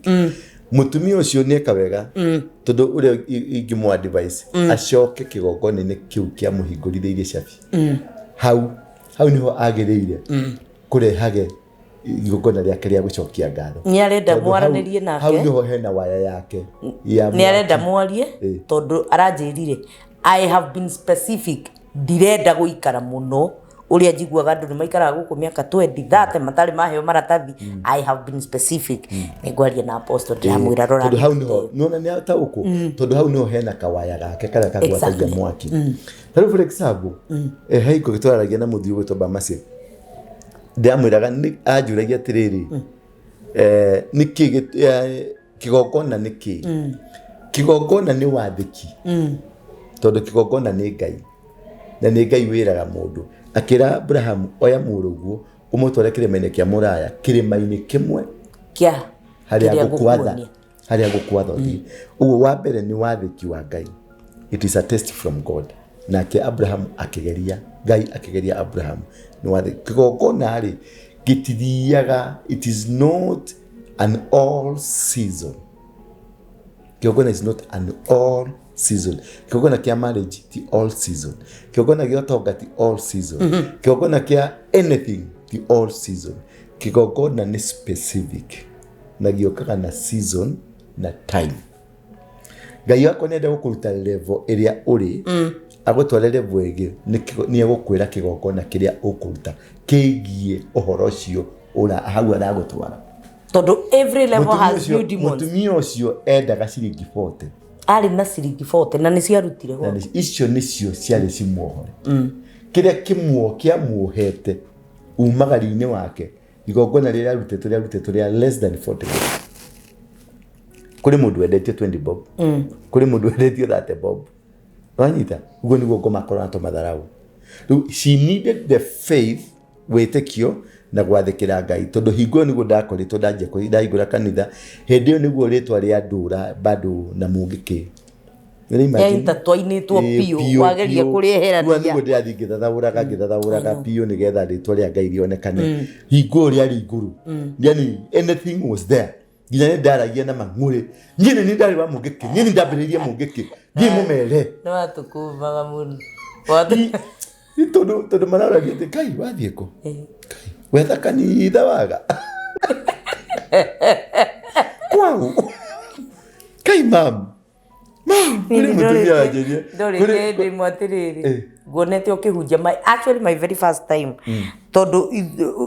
Mũtumia ũcio nĩ eka wega, tondũ ũrĩa ingĩmũ advice acoke kĩgongona-inĩ kĩu kĩamũhingũrithĩirie cabi. Hau hau niho agĩrĩire kũrehage igongona rĩake rĩa gũcokia ngatho. Nĩ arenda Tondũ mwaranĩrie nake. Hau niho hena waya yake ya Nĩ arenda mwarie, tondũ aranjĩrire, "I have been specific, ndirenda gũikara mũno ũrĩa njiguaga andũ nĩ maikaraga gũkũ mĩaka 20, 30 matarĩ maheo maratathi. I have been specific, nĩ ngwaria na apostle, ndĩramwĩra rora." Tondũ hau niho nona nĩ ataũkwo, tondũ hau niho hena kawaya gake karĩa kagwatagia mwaki. Ta rĩu, for example, he hingo twaragia na mũthuri ũgwĩtwo Bamasi, ndĩramwĩraga, anjũragia atĩrĩrĩ, nĩkĩ kĩgongona, nĩkĩ kĩgongona nĩ wathĩki, tondũ kĩgongona nĩ Ngai, na nĩ Ngai wĩraga mũndũ. Akĩra Abrahamu, "Oya mũrũguo ũmũtware kĩrĩma-inĩ kĩa Mũraya, kĩrĩma-inĩ kĩmwe kĩa harĩa kĩrĩa ngũkwatha ngũkuonia." Harĩa ngũkwatha ũthiĩ." Ũguo wa mbere nĩ wathĩki wa Ngai. It is a test from God. Nake Abraham akĩgeria Ngai, akĩgeria Abraham nĩ wathĩki. Kĩgongona rĩ, gĩtithiaga, it is not an all season. Kĩgongona is not an all season. Kĩgongona kĩa marriage ti all season, kĩgongona gĩa ũtonga ti all season, kĩgongona kĩa anything ti all season. Kĩgongona nĩ specific na gĩũkaga na season na time. Ngai wakwa nĩenda gũkũruta level ĩrĩa ũrĩ agũtware level ĩngĩ, nĩ egũkwĩra kĩgongona kĩrĩa ũkũruta kĩgiĩ ũhoro ũcio ũra hau aragũtwara. Tondũ every level Mũtumia has new demons. Mũtumia ũcio endaga ciringi 40. Arĩ na ciringi 40 na nĩ ciarutire Na icio nĩcio ciarĩ cimuohore. Kĩrĩa kĩamuohete umagari-inĩ wake, igongona rĩrĩa arutĩtwo rĩarutĩtwo rĩa less than 40 bob. Kũrĩ mũndũ wendetio 20 bob, kũrĩ mũndũ wendetio 30 bob. Wanyita ũguo nĩguo ngoma akorwo na tũmatharau. Rĩu she needed the faith, wĩtĩkio na gwathĩkĩra Ngai, tondũ hingo ĩyo nĩguo ndakoretwo ndanjia ndahingũra kanitha. Hĩndĩ ĩyo nĩguo rĩtwa rĩa Ndũra bado na Mũngĩkĩ. Yaintatwainĩtwo biũ, wageria kũrĩeherania. Nĩguo ndĩrathiĩ ngĩthathaũraga biũ nĩgetha rĩtwa rĩa Ngai rĩonekane. Hingo ĩyo rĩarĩ igũrũ, yani anything was there. Nginya nĩ ndaragia na mang'ũrĩ, niĩ nĩ niĩ ndarĩ wa Mũngĩkĩ, niĩ nĩ ndambĩrĩirie Mũngĩkĩ, thiĩ mũmere. Nĩ watũkũmaga mũno. Tondũ maroragia atĩ kai wathiĩ kũ, Kai, wetha kanitha waga kwau kai mam mam kũrĩ mũtumia wanjĩrie. Ndorĩte ndĩ atĩrĩrĩ, nguonete ũkĩhunjia my, actually my very first time, tondũ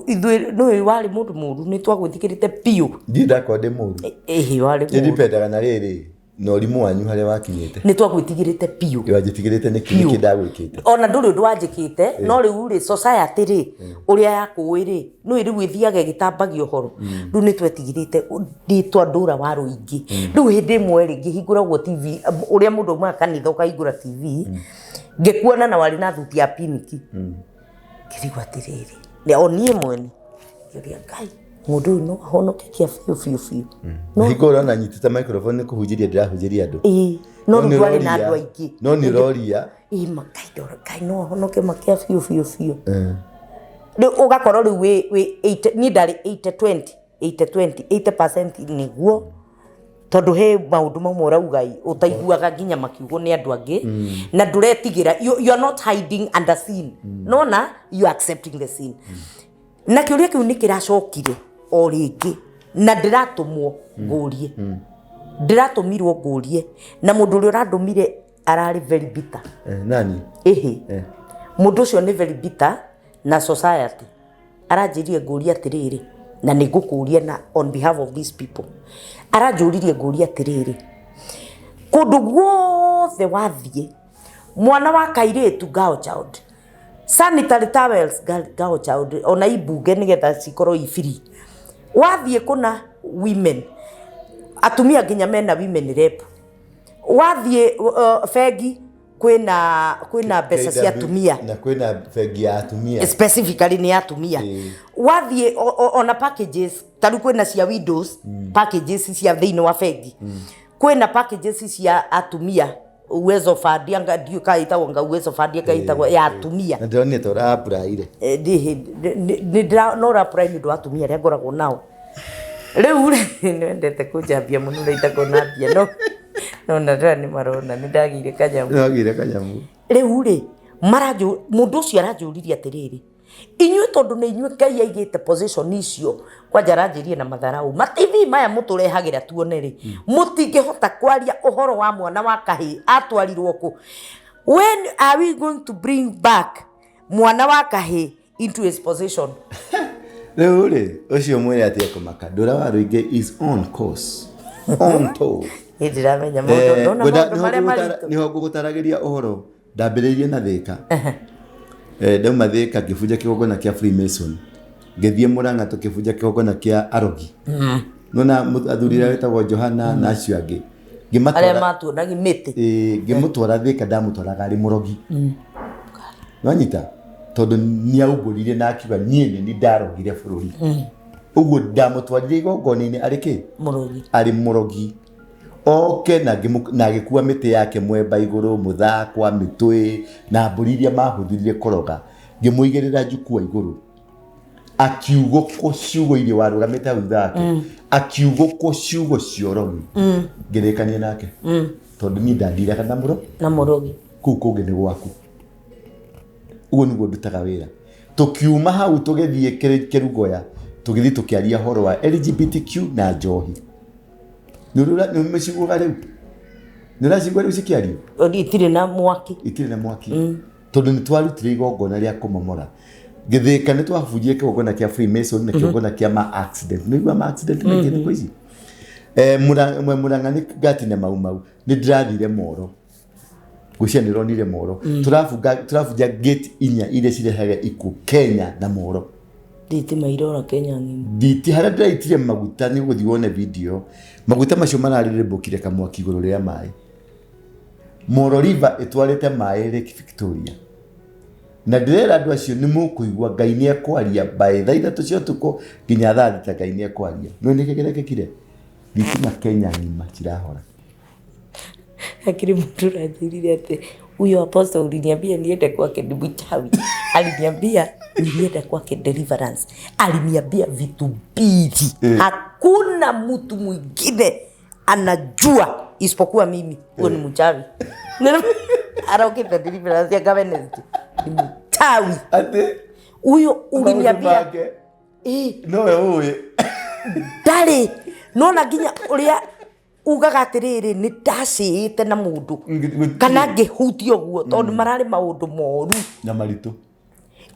ithuĩ nĩũĩ warĩ mũndũ mũru, nĩ twagwĩtĩkĩrĩte biũ. Ndiĩ ndakorwo ndĩ mũru. Ĩhĩ, warĩ mũru. Nĩndipendaga na rĩrĩ na ũrimũ wanyu harĩa wakinyĩte. Nĩ twagwĩtigĩrĩte biũ. Wanjĩtigĩrĩte nĩkĩ? Biũ. Nĩkĩ ndagwĩkĩte? Ona ndũrĩ ũndũ wanjĩkĩte, no rĩu rĩ, society rĩ, ũrĩa yakũĩ rĩ, nĩũĩ rĩu ĩthiaga ĩgĩtambagia ũhoro. Rĩu nĩ twetigĩrĩte rĩtwa Ndũra wa Rũingĩ. Rĩu hĩndĩ ĩmwe rĩ, ngĩhingũra ũguo TV, ũrĩa mũndũ aumaga kanitha ũkahingũra TV, ngĩkuona na warĩ na thuti ya pinki. Ngĩrigwo atĩrĩrĩ, o niĩ mwene ngĩũria Ngai, mũndũ ũyũ no ahonoke kĩa biũ biũ biũ? No hingo ũrona nyitĩte microphone nĩ kũhunjĩria ndĩrahunjĩria andũ. Ĩĩ, no rĩu nĩ ndwarĩ na ũroria- andũ aingĩ. No nĩ ũroria. Ĩ makai ndora, Ngai no ahonoke makia biũ biũ biũ? Rĩu ũgakorwo rĩu wĩ 80, niĩ ndarĩ 80 20, 80 20, 80% nĩguo, tondũ he maũndũ mamwe ũrauga ĩ, ũtaiguaga nginya makiugwo nĩ andũ angĩ, na ndũretigĩra. You are not hiding under sin, nona you are accepting the sin. Na kĩũria kĩu nĩ kĩracokire o rĩngĩ, na ndĩratũmwo ngũrie, ndĩratũmirwo ngũrie, na mũndũ ũrĩa ũrandũmire ararĩ very bitter. Nani? Ĩhĩ, mũndũ ũcio nĩ very bitter na society. Aranjĩrire ngũrie atĩrĩrĩ, na nĩ ngũkũria na on behalf of these people. Aranjũririe ngũrie atĩrĩrĩ, kũndũ guothe wathiĩ, mwana wa kairĩtu, girl child, sanitary towels, girl child, ona ibunge nĩgetha cikorwo i free. Wathiĩ kũna women, atumia nginya mena women rep. Wathiĩ bengi, kwĩna mbeca cia atumia. Na kwĩna bengi ya atumia. Specifically nĩ atumia. Wathiĩ ona packages, ta rĩu kwĩna cia widows, packages cia thĩinĩ wa bengi, kwĩna packages cia atumia, Uwezo Fund, anga ndiũ kana ĩtagwo anga Uwezo Fund, anga ĩtagwo ya atumia. Na ndĩronire ta ũra-apply-ire. Nĩ ndĩra no apply nĩ ũndũ wa atumia arĩa ngoragwo nao. Rĩu rĩ, nĩwendete kũnjambia mũno ũrĩa itakona mbia, no no na ndĩra nĩ marona nĩ ndagĩire kanyamũ. Nĩwagĩire kanyamũ. Rĩu rĩ, maranjũ mũndũ ũcio aranjũririe atĩrĩrĩ, inyuĩ tondũ nĩ inyuĩ Ngai aigĩte position icio, kwanja aranjĩrire na matharaũ, ma TV maya mũtũrehagĩra tuone rĩ, mũtingĩhota kwaria ũhoro wa mwana wa kahĩĩ atwarirwo kũ? When are we going to bring back mwana wa kahĩĩ into his position? Rĩu rĩ, ũcio mwĩre atĩ ekũmaka. Ndũra wa Rũingĩ is on course. On tour. Niĩ ndiramenya maũndũ, ndona maũndũ marĩa maritũ. Nĩho ngũgũtaragĩria ũhoro. Ndambĩrĩirie na Thĩka. Ndauma Thĩka ngĩbunja kĩgongona kĩa Freemason. Ngĩthiĩ Mũrang'a tũkĩbunja kĩgongona kĩa Arogi. Nona athuri arĩa wetagwo Johana na acio angĩ. Arĩa matuonagia mĩtĩ. Ngĩmũtwara Thĩka ndamũtwaraga arĩ mũrogi. Nwanyita? Tondũ nĩaumbũrire na akiuga niĩ nĩ niĩ ndarogire bũrũri. Ũguo ndamũtwarire igongona-inĩ arĩ kĩ? Mũrogi. Arĩ mũrogi. Oke na na agĩkua mĩtĩ yake mwemba igũrũ, mũthakwa, mĩtũĩ na mbũri iria mahũthĩrire kũroga. Ngĩmũigĩrĩra njukua igũrũ. Akiugũkwo ciugo iria warũgamĩte hau thutha wake. Akiugũkwo ciugo cia ũrogi. Ngĩrĩkania nake. Tondũ niĩ ndandiraga na mũro. Na mũrogi. Kũu kũngĩ nĩ gwaku. Ũguo nĩguo ndutaga wĩra. Tũkiuma hau tũgĩthiĩ Kĩrungoya, tũgĩthiĩ tũkĩaria ũhoro wa LGBTQ na njohi. Nĩ ũmĩciguaga rĩu? Nĩ ũracigua rĩu cikĩario? Itirĩ na mwaki. Itirĩ na mwaki. Tondũ nĩ twarutire igongona rĩa kũmomora. Gĩthĩka nĩ twabunjire kĩgongona kĩa Freemason na kĩgongona kĩa ma accident. Nĩ ũiguaga ma accident maingĩ thikũ ici? Mũrang'a nĩ ngati na Mau Mau. Nĩ ndĩrathire Moro. Ngwĩciria nĩ ũronire Moro. Tũrabunja gate inya iria cirehaga ikuũ Kenya na Moro. Thitima irora Kenya ng'ima. Thiti harĩa ndĩraitire maguta nĩ ũgũthiĩ wone video. Maguta macio mararĩrĩmbũkire kamwaki igũrũ rĩa maĩ. Moro River ĩtwarĩte maĩ Lake Victoria. Na ndĩrera andũ acio nĩ mũkũigua Ngai nĩ ekwaria by thaa ithatũ cia ũtukũ nginya thaa thita Ngai nĩ ekwaria. Nĩũĩ nĩkĩ kĩrekĩkire? Thitima Kenya ng'ima cirahora. Hakiri mtu anajiriria ati huyo apostle uliniambia niende kwake ni mchawi. Aliniambia nilienda kwake deliverance. Aliniambia vitu mbili. Hakuna mtu mwingine anajua isipokuwa mimi. Huyo ni mchawi. Araukite deliverance ya Wednesday. Ni mchawi. Ati huyo uliniambia nowe ũĩ. Ndarĩ. Nona nginya ũrĩa ugaga atĩrĩrĩ nĩ ndacĩĩte na mũndũ kana ngĩhutia ũguo tondũ mararĩ maũndũ moru na maritũ.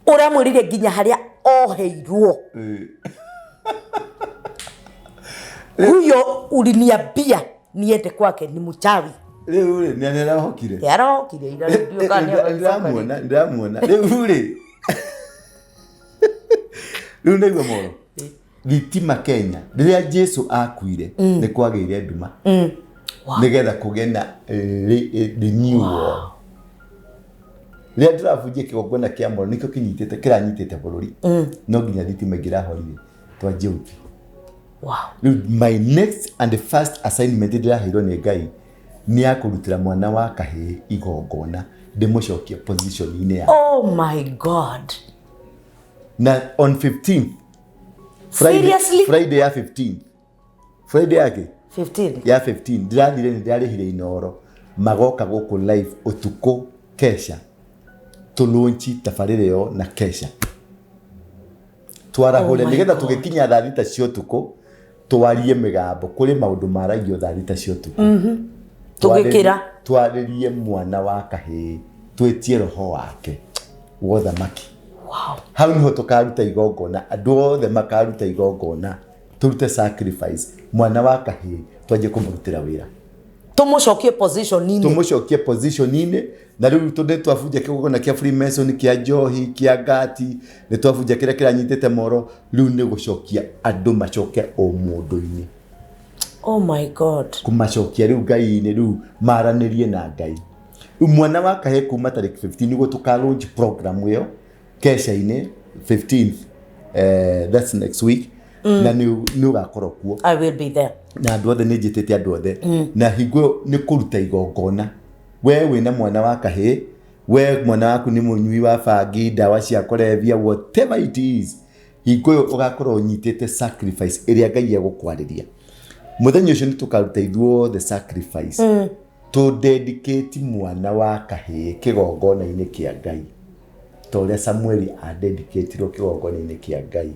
Ũramwĩrire nginya harĩa oheirwo. Huyo uliniambia niende kwake ni mchawi. Rĩu rĩ, nĩ arahokire. Nĩ arahokire, ira ndio kana nĩ Ndĩramuona, ndĩramuona. Rĩu rĩ, rĩu nĩguo moro. Thitima Kenya, rĩrĩa Jesu akuire, nĩ kwagĩire nduma. Nĩgetha kũgĩe na renewal. Rĩrĩa ndĩrabunjia kĩgongona kĩa moro, nĩkĩo kĩranyitĩte bũrũri. No nginya thitima ingĩrahorire, twanjie upya. Rĩu my next and the first assignment ndĩraheirwo nĩ Ngai nĩ ya kũrutĩra mwana wa kahĩĩ igongona, ndĩmũcokie position-inĩ ya. Oh my God. Na on 15th, Friday, Seriously? Friday ya 15th. Friday yake? 15. Ya 15. Ndĩrathire nĩ ndĩrarĩhire Inooro. Magoka gũkũ live ũtukũ kesha. Tũlunchi tabarĩra ĩyo na kesha. Twarahũre Oh my nĩgetha God. tũgĩkinya thaa thita cia ũtukũ twarie mĩgambo kũrĩ maũndũ maragio thaa thita cia ũtukũ. Tũgĩkĩra. Twarĩrie mwana wa kahĩĩ twĩtie roho wake wa ũthamaki. Wow. Hau niho tũkaruta igongona, andũ othe makaruta igongona, tũrute sacrifice mwana wa kahĩĩ twanjie kũmũrutĩra wĩra. Tũmũcokie position-inĩ. Tũmũcokie position-inĩ. Na rĩu tondũ twabunja kĩgongona kĩa Freemason, kĩa njohi, kĩa ngati, nĩ twabunja kĩrĩa kĩranyitĩte moro, rĩu nĩ gũcokia andũ macoke ũmũndũ-inĩ. Oh my God. Kũmacokia rĩu Ngai-inĩ, rĩu maranĩrie na Ngai. Rĩu mwana wa kahĩĩ kuma tarĩki 15 nĩguo tũka launch program ĩyo kesha-inĩ 15th, that's next week. Na nĩ ũgakorwo kuo. I will be there. Na andũ othe nĩ njĩtĩte andũ othe. Na hingo ĩyo nĩ kũruta igongona. We wĩna mwana wa kahĩĩ, we mwana waku nĩ mũnyui wa bangi, ndawa cia kũrebia, whatever it is. Hingo ĩyo ũgakorwo ũnyitĩte sacrifice ĩrĩa Ngai egũkwarĩria. Mũthenya ũcio nĩ tũkaruta ithuothe sacrifice. Tũ dedicate mwana wa kahĩĩ kĩgongona-inĩ kĩa Ngai. Ta ũrĩa Samueli a dedicatirwo kĩgongona-inĩ kĩa Ngai.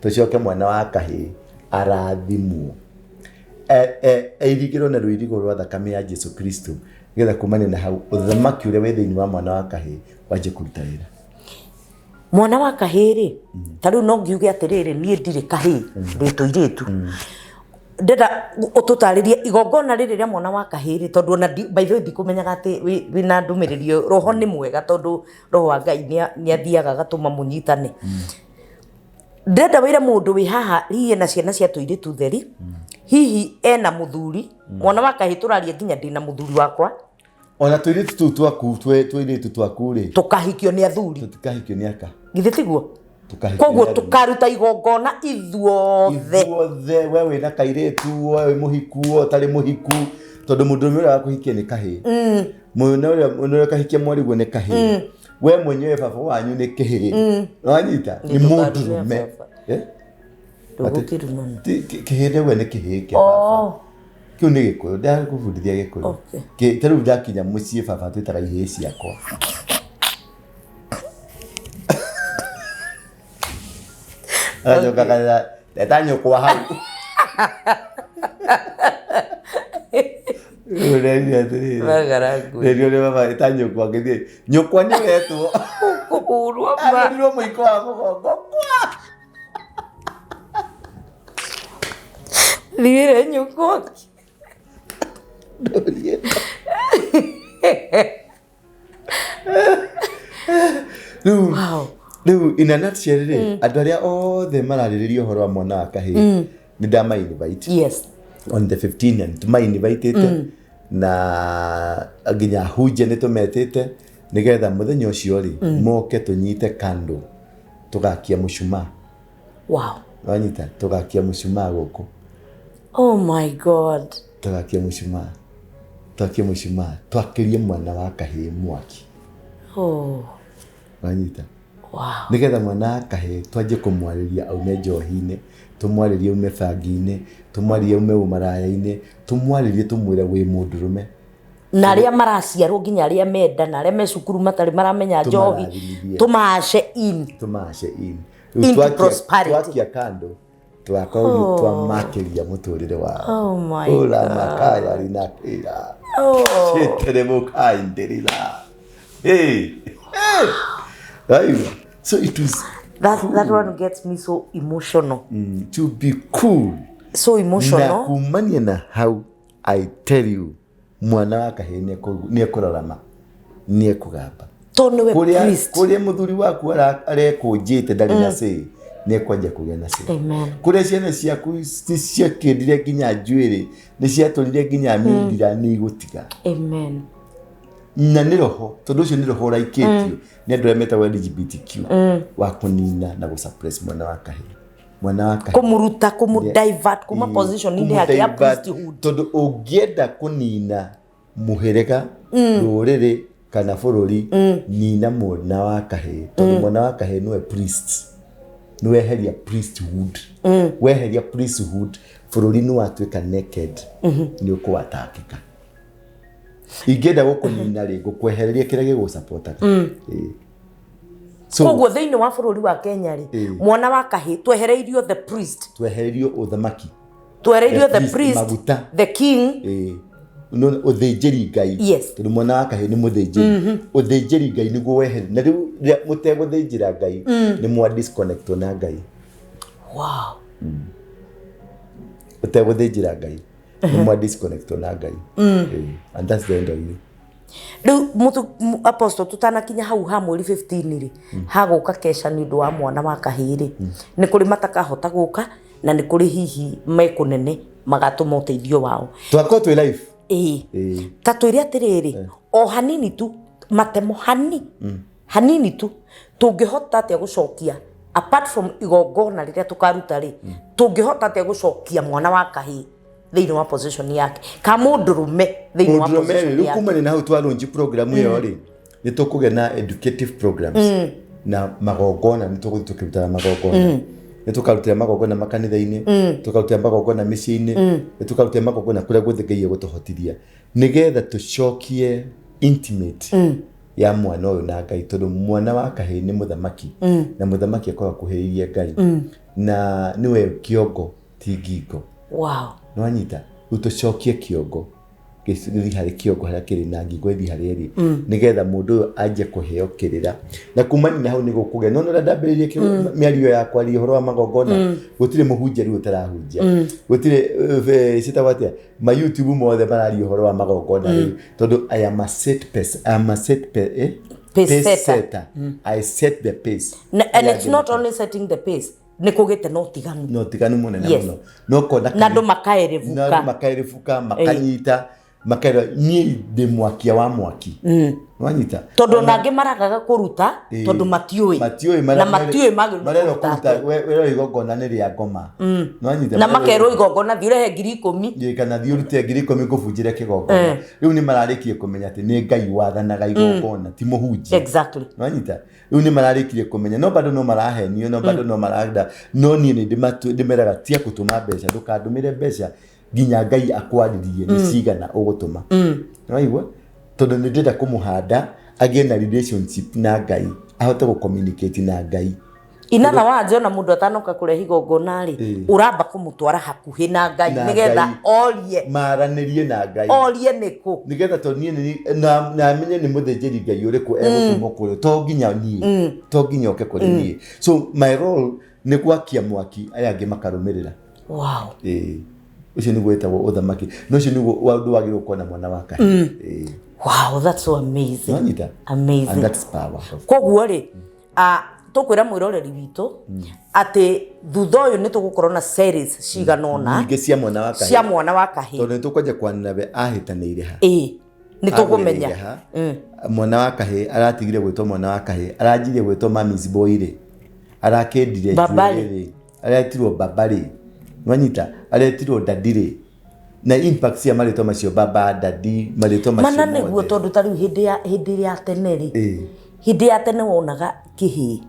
Tũcoke mwana wa kahĩĩ arathimwo. Airigĩrwo na rũirigo rwa thakame ya Jesu Kristo nĩgetha kumania na hau ũthamaki ũrĩa wĩ thĩinĩ wa mwana wa kahĩĩ wanjie kũruta wĩra. Mwana wa kahĩĩ rĩ, ta rĩu no ngiuge atĩrĩrĩ, niĩ ndirĩ kahĩĩ, ndĩ tũirĩtu. Ndĩrenda ũtũtarĩrie igongona rĩrĩ rĩa mwana wa kahĩĩ rĩ, tondũ ona by the way ndikũmenyaga atĩ wĩna ndũmĩrĩri ĩyo. Roho nĩ mwega tondũ roho wa Ngai nĩ athiaga agatũma mũnyitane. Ndĩrenda wĩre mũndũ wĩ haha hihi ena ciana cia tũirĩtu theri, hihi ena mũthuri, mwana wa kahĩĩ tũraria nginya ndĩna mũthuri wakwa. Ona tũirĩtu tũu twaku, tũirĩtu twaku rĩ, Tũkahikio nĩ athuri. Tũtikahikio nĩ aka. Githĩ tiguo? Tũkahikio Koguo nĩ athuri. Tũkaruta igongona ithuothe. Ithuothe, we wĩna kairĩtu, we wĩ mũhiku, we ũtarĩ mũhiku, tondũ mũndũrũme ũrĩa wakũhikia nĩ kahĩĩ. Mũndũ ũrĩa ũkahikia mwarĩguo nĩ kahĩĩ. We mwenyewe baba wanyu nĩ kĩhĩĩ. Wanyita? Nĩ mũndũrũme. Baba. Eh? Ndũgũkĩrumana. Kĩhĩĩ nĩwe nĩ kĩhĩĩ kĩa baba. Oh. Kĩu nĩ Gĩkũyũ, ndagũbundithia Gĩkũyũ. Okay. Ta rĩu ndakinya mũciĩ baba twĩtaga ihĩĩ ciakwa. Agacoka akarera, "Leta nyũkwa hau." Rĩu ndĩrerire atĩrĩrĩ. Magarangu. Rĩrĩa ũrĩa baba ĩta nyũkwa ngĩthiĩ, nyũkwa nĩ ũretwo. Kũhũrwo ma. Ahũrirwo mũiko wa mũgongo. Thiĩre nyũkwa. Ndũrie. Rĩu rĩu in a nutshell rĩ, andũ arĩa othe mararĩrĩria ũhoro wa mwana wa kahĩĩ nĩ ndama invite on the 15 na nĩ tũma-invitĩte na nginya hunjia nĩ tũmetĩte nĩgetha mũthenya ũcio rĩ moke tũnyite kando tũgakia mũcumaa. Wanyita, tũgakia mũcumaa gũkũ. Oh my God. Tũgakia mũcumaa, twakie mũcumaa, twakĩrie mwana wa kahĩĩ mwaki. Wanyita? Nĩgetha mwana wa kahĩĩ twanjie kũmwarĩria aume njohi-inĩ, tũmwarĩrie aume bangi-inĩ, tũmwarĩrie aume ũmaraya-inĩ, tũmwarĩrie tũmwĩre wĩ mũndũrũme. Na arĩa maraciarwo nginya arĩa menda na arĩa me cukuru matarĩ maramenya njohi, Tũmarathimithie. tũmace in. Tũmace in. Into Rĩu prosperity. Twakia kando twakorwo twamakĩria mũtũrĩre wao. Oh my Ura makaya rinakira. Cĩteremũkaindĩrĩra. Hey. Hey. Aiwa. So it was That one gets me so emotional. To be cool. So Na emotional. kumania na hau, I tell you, mwana wa kahĩĩ nĩ ekũrarama, nĩ ekũgamba. To nĩwe Kũrĩa priest. Kũrĩa mũthuri waku arekũnjĩte ndarĩ na say, nĩ ekwanjia kũgĩa na say. Amen. Kũrĩa ciana ciaku nĩ ciakĩndire nginya njuĩrĩ, nĩ ciatũrire nginya mindira, nĩ igũtiga. Amen. Na nĩ roho, tondũ ũcio nĩ roho ũraikĩtio nĩ andũ arĩa metagwo LGBTQ wa kũnina na gũ-suppress mwana wa kahĩĩ. Mwana wa kahĩĩ. Kũmũruta, kũmũ-divert kuma position-inĩ yake ya Kũmũ-divert, priesthood. Tondũ ũngĩenda kũnina mũhĩrĩga, rũrĩrĩ kana bũrũri, nina mwana wa kahĩĩ, tondũ mwana wa kahĩĩ nĩwe priest. Nĩweheria priesthood. Weheria priesthood, bũrũri nĩ watuĩka naked, nĩ ũkũwatakĩka. Ingĩenda gũkũnina rĩ, ngũkwehereria kĩrĩa gĩgũcapotaga. Ĩĩ. So, Koguo thĩinĩ wa bũrũri wa Kenya rĩ, mwana wa kahĩĩ twehereirio the priest. Twehereirio ũthamaki. Twehereirio The the priest, priest, maguta. the king. Ĩĩ. No, ũthĩnjĩri Ngai. Tondũ mwana wa kahĩĩ nĩ mũthĩnjĩri. Ũthĩnjĩri Ngai nĩguo wehere. Na rĩu rĩrĩa mũtegũthĩnjĩra Ngai, nĩ mwa disconnect na Ngai. Ũtegũthĩnjĩra Ngai, nĩ mwa disconnect na Ngai. Ĩĩ. And that's the end of you. Rĩu apostle, tũtanakinya hau ha mweri 15 rĩ, hagũka kesha nĩ ũndũ wa mwana wa kahĩĩ rĩ, nĩ kũrĩ matakahota gũka na nĩ kũrĩ hihi mekũnene magatũma ũteithio wao. Twakorwo twĩ live. Ĩĩ. Ĩĩ. Ta twĩre atĩrĩrĩ, o hanini tu, matemo hanini tu, tũngĩhota atĩa gũcokia, apart from igongona rĩrĩa tũkaruta rĩ, tũngĩhota atĩa gũcokia mwana wa kahĩĩ thĩinĩ wa position yake, ka mũndũrũme thĩinĩ wa Mũndũrũme rĩ, position rĩu yake? kumania na hau twa launch program ĩyo rĩ, nĩ tũkũgĩa na educative programs na magongona, nĩ tũgũthiĩ tũkĩrutaga magongona. Nĩ tũkarutĩra magongona makanitha-inĩ, tũkarutĩra magongona mĩciĩ-inĩ, nĩ tũkarutĩra magongona kũrĩa guothe Ngai egũtũhotithia, nĩgetha tũcokie intimate ya mwana ũyũ na Ngai, tondũ mwana wa kahĩĩ nĩ mũthamaki, na mũthamaki akoragwo akuhĩrĩirie Ngai, na nĩwe kĩongo ti ngingo. Nĩwanyita? Rĩu tũcokie kĩongo gĩthiĩ harĩ kĩongo harĩa kĩrĩ na ngingo ĩthiĩ harĩa ĩrĩ, nĩgetha mũndũ ũyũ anjie kũheo kĩrĩra, na kumania na hau nĩ gũkũgĩa nona ũrĩa ndambĩrĩirie mĩario yakwa ri ũhoro wa magongona. Gũtirĩ mũhunjia rĩu ũtarahunjia, gũtirĩ ciĩtagwo atĩa, ma YouTube mothe mararia ũhoro wa magongona rĩu, tondũ I am a set pace, I am a set pe, eh? Pace setter. Setter. I set the pace. And it's not only setting the pace, nĩ kũgĩte na ũtiganu. No ũtiganu mũnene mũno, no kona Na andũ na makaerebuka. Andũ makaerebuka, makanyita, makerwo niĩ ndĩ mwakia wa mwaki. Wanyita? Tondũ ona angĩ maragaga kũruta tondũ matiũĩ. Matiũĩ. Na matiũĩ magĩrĩirwo marerwo kũruta kũruta atĩa. Werwo igongona nĩ rĩa ngoma. Nĩwanyita? Na makerwo igongona thiĩ ũrehe 10,000. Ĩ, kana thiĩ ũrute 10,000 ngũbunjĩre kĩgongona. Rĩu nĩ mararĩkirie kũmenya atĩ nĩ Ngai wathanaga igongona, ti mũhunjia. Nĩwanyita? Rĩu nĩ mararĩkirie kũmenya, no bado no marahenio, no bado no maranda, no niĩ nĩ ndĩmeraga tia gũtũma mbeca, ndũkandũmĩre mbeca nginya Ngai akwarĩrie nĩ cigana ũgũtũma. Nĩwaigua? Tondũ nĩ ndĩrenda kũmũhanda agĩe na relationship na Ngai, ahote gũ-communicate na Ngai. In other words, ona mũndũ atanoka kũrehe igongona rĩ, ũramba kũmũtwara hakuhĩ na Ngai Na nĩgetha Ngai. orie. Maranĩrie na Ngai. Orie nĩkũ. Nĩgetha tondũ niĩ na amenye nĩ mũthĩnjĩri Ngai ũrĩkũ egũtũmwo kũrĩ, to nginya niĩ, to nginya oke kũrĩ niĩ. So my role nĩ gwakia mwaki, aya angĩ makarũmĩrĩra. Ĩĩ. Ũcio nĩguo wĩtagwo ũthamaki. Na ũcio nĩguo ũndũ wagĩrĩirwo gũkorwo na mwana wa kahĩĩ. Ĩĩ. Wow, that's so amazing. Nĩwanyita? Amazing. And that's power. Koguo rĩ, tũkwĩra mwĩroreri witũ atĩ thutha ũyũ nĩ tũgũkorwo na series cigana ũna nyingĩ cia mwana wa kahĩĩ. Cia mwana wa kahĩĩ. Tondũ nĩ tũkwanja kwanĩra we ahĩtanĩire ha. Ĩĩ, nĩ tũkũmenya. Agũrĩire ha. Mwana wa kahĩĩ aratigire gwĩtwo mwana wa kahĩĩ, aranjirie gwĩtwo mami's boy rĩ, arakĩndire Babarĩ. njuĩrĩ rĩ, aretirwo babarĩ. Nĩwanyita? Aretirwo daddy rĩ. Na impact cia marĩtwa macio, baba, daddy, marĩtwa macio Mana nĩguo mothe. Tondũ ta rĩu hĩndĩ ya tene rĩ, hĩndĩ ya tene wonaga kĩhĩĩ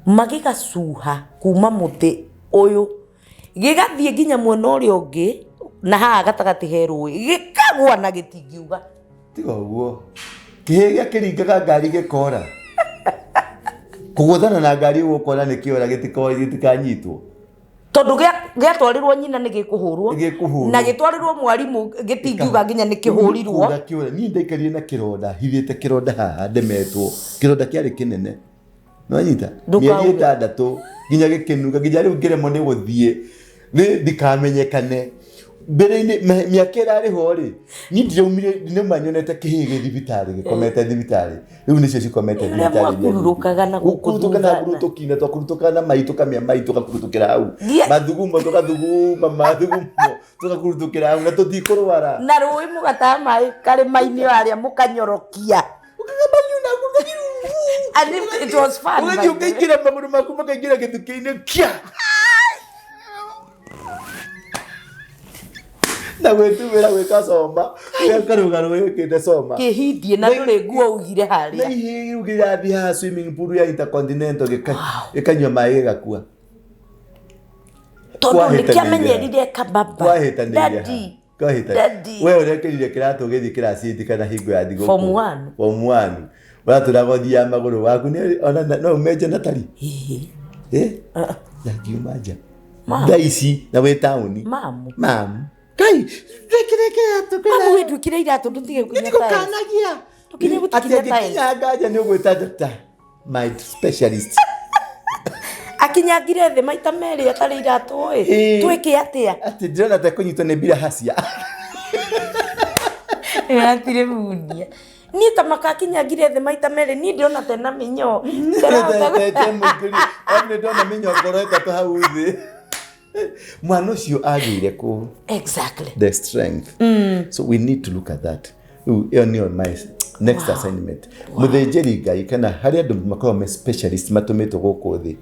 magĩgacuha kuma mũtĩ ũyũ gĩgathiĩ nginya mwena ũrĩa ũngĩ, na haha gatagatĩ he rũĩ, gĩkagwa na gĩtingiuga. Tiga ũguo, kĩhĩĩ gĩakĩringaga ngari gĩkora, kũgũthana na ngari ũgũkora nĩ kĩora, gĩtikanyitwo. Tondũ gĩatwarirwo nyina nĩ gĩkũhũrwo. Gĩkũhũrwo. Na gĩtwarirwo mwarimũ gĩtingiuga nginya nĩ kĩhũrirwo. Kĩũra, kĩũra. Niĩ ndaikarire na kĩronda, hithĩte kĩronda haha, ndemetwo. Kĩronda kĩarĩ kĩnene. Nĩwanyita? Ndũkauge. Mĩeri 6 nginya gĩkĩnunga, nginya rĩu ngĩremwo nĩ gũthiĩ. Nĩ ndikamenyekane. Mbere-inĩ, mĩaka ĩrarĩ ho rĩ, niĩ ndiraumire, ndinauma nyonete kĩhĩĩ gĩ thibitarĩ, gĩkomete thibitarĩ. Rĩu nĩcio cikomete Rĩrĩa thibitarĩ iria nyingĩ. mwakururũkaga na gũkũ Gũkurutũka na thutha. ngurutũki, na twakurutũkaga na mai, tũkamĩa mai, tũgakurutũkĩra hau. Ngia- Mathugumo, tũgathuguma, mathugumo, tũgakurutũkĩra hau, na tũtikũrwara. Na rũĩ mũgataha maĩ karĩma-inĩ harĩa mũkanyorokia. And it was fun, by Ũgathiĩ the way. ũkaingĩra magũrũ maku makaingĩra gĩthukĩ-inĩ kia. Na gwĩtumĩra gwĩka coma, ũkarũga wĩkĩte coma. Kĩhindie na ndũrĩ nguo ugire harĩa. Na ihĩĩ rĩu kĩrathiĩ haha swimming pool ya Intercontinental gĩkanyua maĩ gĩgakua. Tondũ nĩ Kwahĩtanĩire. kĩamenyerire kababa. Kwahĩtanĩire haha. Daddy. Kwahĩtanĩire. Daddy. We ũrekĩrire kĩratũ ũgĩthiĩ kĩraci kana hingo ya thigũkũ. Form one. Form one. Ũratũraga ũthiaga magũrũ waku nĩ ona no ume nja na tari. Ĩĩ. Eh? Ndangiuma nja. Mamu. Thaa ici na wĩ taũni. Mamu. Mamu. Kai, rekere kĩratũ kĩna. Mamu wĩnduĩkire iratũ ndũtige gũkinya tiles. Nĩngũkanagia. Tũkinya Atĩ gũtikinya tiles. angĩkinya nganja nĩ ũgwĩta doctor. My specialist. Akinyangire thĩ maita merĩ atarĩ iratũ ĩ. Ĩĩ. Twĩke atĩa? Atĩ ndĩrona ta kũnyitwo nĩ mbirahacia. Hatirĩ munia. Niĩ ta makakinyangire thĩ maita merĩ, niĩ ndĩrona ta ena mĩnyoo. Tete mũingĩri. Nĩ ndona mĩnyongoro ĩtatũ hau thĩ. Mwana ũcio agĩire kũ? Exactly. The strength. So we need to look at that. Rĩu ĩyo nĩyo my next assignment. Mũthĩnjĩri Ngai kana harĩ andũ makoragwo me specialist matũmĩtwo gũkũ thĩ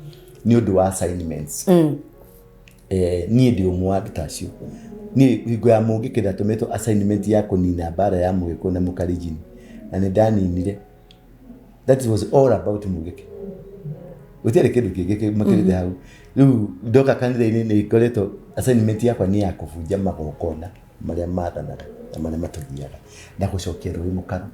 nĩ ũndũ wa assignments. Niĩ ndĩ ũmwe wa andũ ta acio. Niĩ hingo ya mũngĩkĩ ndatũmĩtwo assignment ya kũnina mbara ya mũgĩkũyũ na mũkalenjin, na nĩ ndaninire. That was all about mũgĩkĩ. Gũtiarĩ kĩndũ kĩngĩ kĩmakĩrĩte hau. Rĩu ndoka kanitha-inĩ nĩ ikoretwo assignment yakwa nĩ ya kũbunja magongona marĩa mathanaga na marĩa matũgiaga na gũcokia rũĩ mũkaro.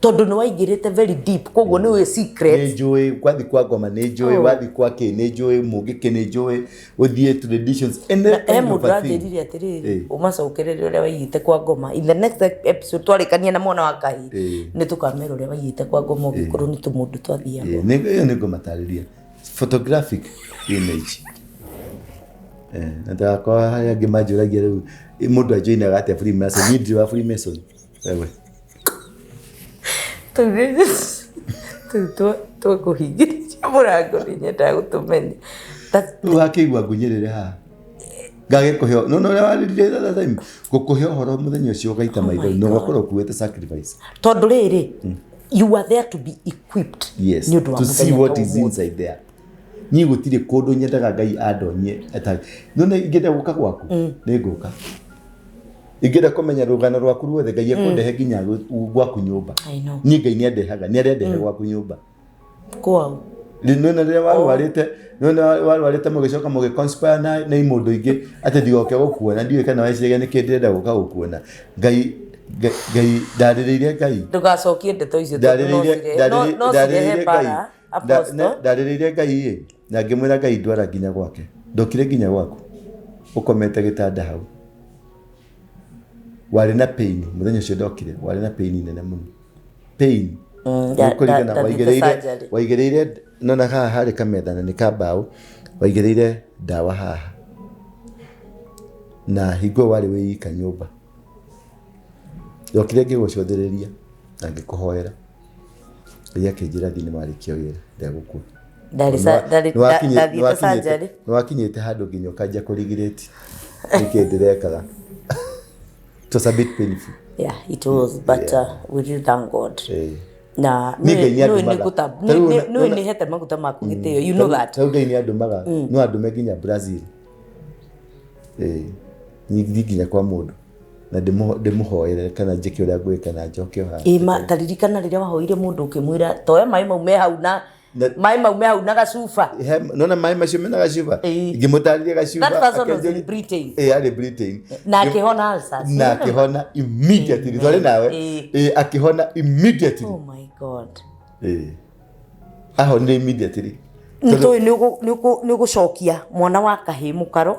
Tondũ nĩ waingĩrĩte very deep, koguo nĩ ũĩ secrets. Nĩ njũĩ gwathi kwa ngoma, nĩ njũĩ wathi kwa kĩ, nĩ njũĩ mũngĩkĩ, nĩ njũĩ ũthiĩ traditions, any Na he kind of mũndũ a thing. ũranjĩrire atĩrĩrĩ, ũmacokerere ũrĩa waigĩte kwa ngoma in the next episode twarĩkania na mwana wa kahĩ, nĩ tũkamera ũrĩa waigĩte kwa ngoma ũngĩkorwo nĩ tũmũndũ twathiaga. Ĩyo nĩ ngũmatarĩria photographic image. Na ndagakorwo harĩa angĩ manjũragia rĩu mũndũ anjoinaga atĩa Freemason, niĩ ndirĩ wa Freemason wewe. Rĩu twekũhingĩrĩria mũrango nĩ nyendaga gũtũmenya. Rĩu wakĩigua ngunyĩrĩre haha ngagĩkũhe no no ũrĩa warĩrire the other time ngũkũhe ũhoro mũthenya ũcio ũgaita maitho na ũgakorwo ũkuĩte sacrifice. Tondũ rĩrĩ, you are there to be equipped. Yes, nĩ ũndũ wa to see mũthenya what ta is ũmũthĩ. inside there. Niĩ gũtirĩ kũndũ nyendaga Ngai andonyie atarĩ. Nĩwona ingĩenda gũka gwaku nĩ ngũka. Ingĩenda kũmenya rũgano rwaku ruothe Ngai ekũndehe nginya gwaku nyũmba. I know. Niĩ Ngai nĩ andehaga, nĩ arendehe gwaku nyũmba. Kwao. Nĩwona rĩrĩa warwarĩte, nĩwona warwarĩte mũgĩcoka mũgĩ conspire na imũndũ ingĩ atĩ ndigoke gũkuona, ndiũĩ kana weciragia nĩkĩ ndĩrenda gũka gũkuona. Ngai Ngai ndarĩrĩire Ngai. Ndũgacokie ndeto icio tondũ no cirehe no cirehe mbara, Apostle. Ndarĩrĩire Ngai ĩ, na ngĩmwĩra Ngai ndwara nginya gwake. Ndokire nginya gwaku ũkomete gĩtanda hau. Warĩ na pain mũthenya ũcio ndokire, warĩ na pain nene mũno. Pain. Nĩũkũririkana Ndathiĩte waigĩrĩire surgery. Waigĩrĩire nona haha harĩ kametha na nĩ ka mbaũ, waigĩrĩire ndawa haha. Na hingo ĩyo warĩ wĩ ika nyũmba. Ndokire ngĩgũcũthĩrĩria na ngĩkũhoera. Ngai akĩnjĩra thiĩ nĩ warĩkia wĩra ndegũkua. Ndathiĩte surgery. Nĩwakinyĩte handũ nginya ũkanjia kũrigirĩti nĩkĩ ndĩrekaga. It was a bit painful. Yeah, it was, but we really thank God. Na Niĩ Ngai nĩ nĩ andũmaga. Ta rĩu nĩ hete maguta maku gĩtĩo, you know that. Ta rĩu Ngai nĩ andũmaga, no andũme nginya Brazil. Thiĩ nginya kwa mũndũ na ndĩmũhoere kana njĩke ũrĩa ngwĩka na njoke o haha. Ĩ ma ta ririkana rĩrĩa wahoire mũndũ ũkĩmwĩra toya maĩ mau me hau na maĩ mau me hau na gacuba. Nona maĩ macio mena gacuba? Ngĩmũtarĩria gacuba. That person was in Britain. Ĩ, arĩ Britain. Na akĩhona ulcers. Na akĩhona immediately. Twarĩ nawe. Ĩ, akĩhona immediately. Oh my God. Ĩ. Ahonire immediately. Nĩ tũĩ nĩ ũgũcokia mwana wa kahĩĩ mũkaro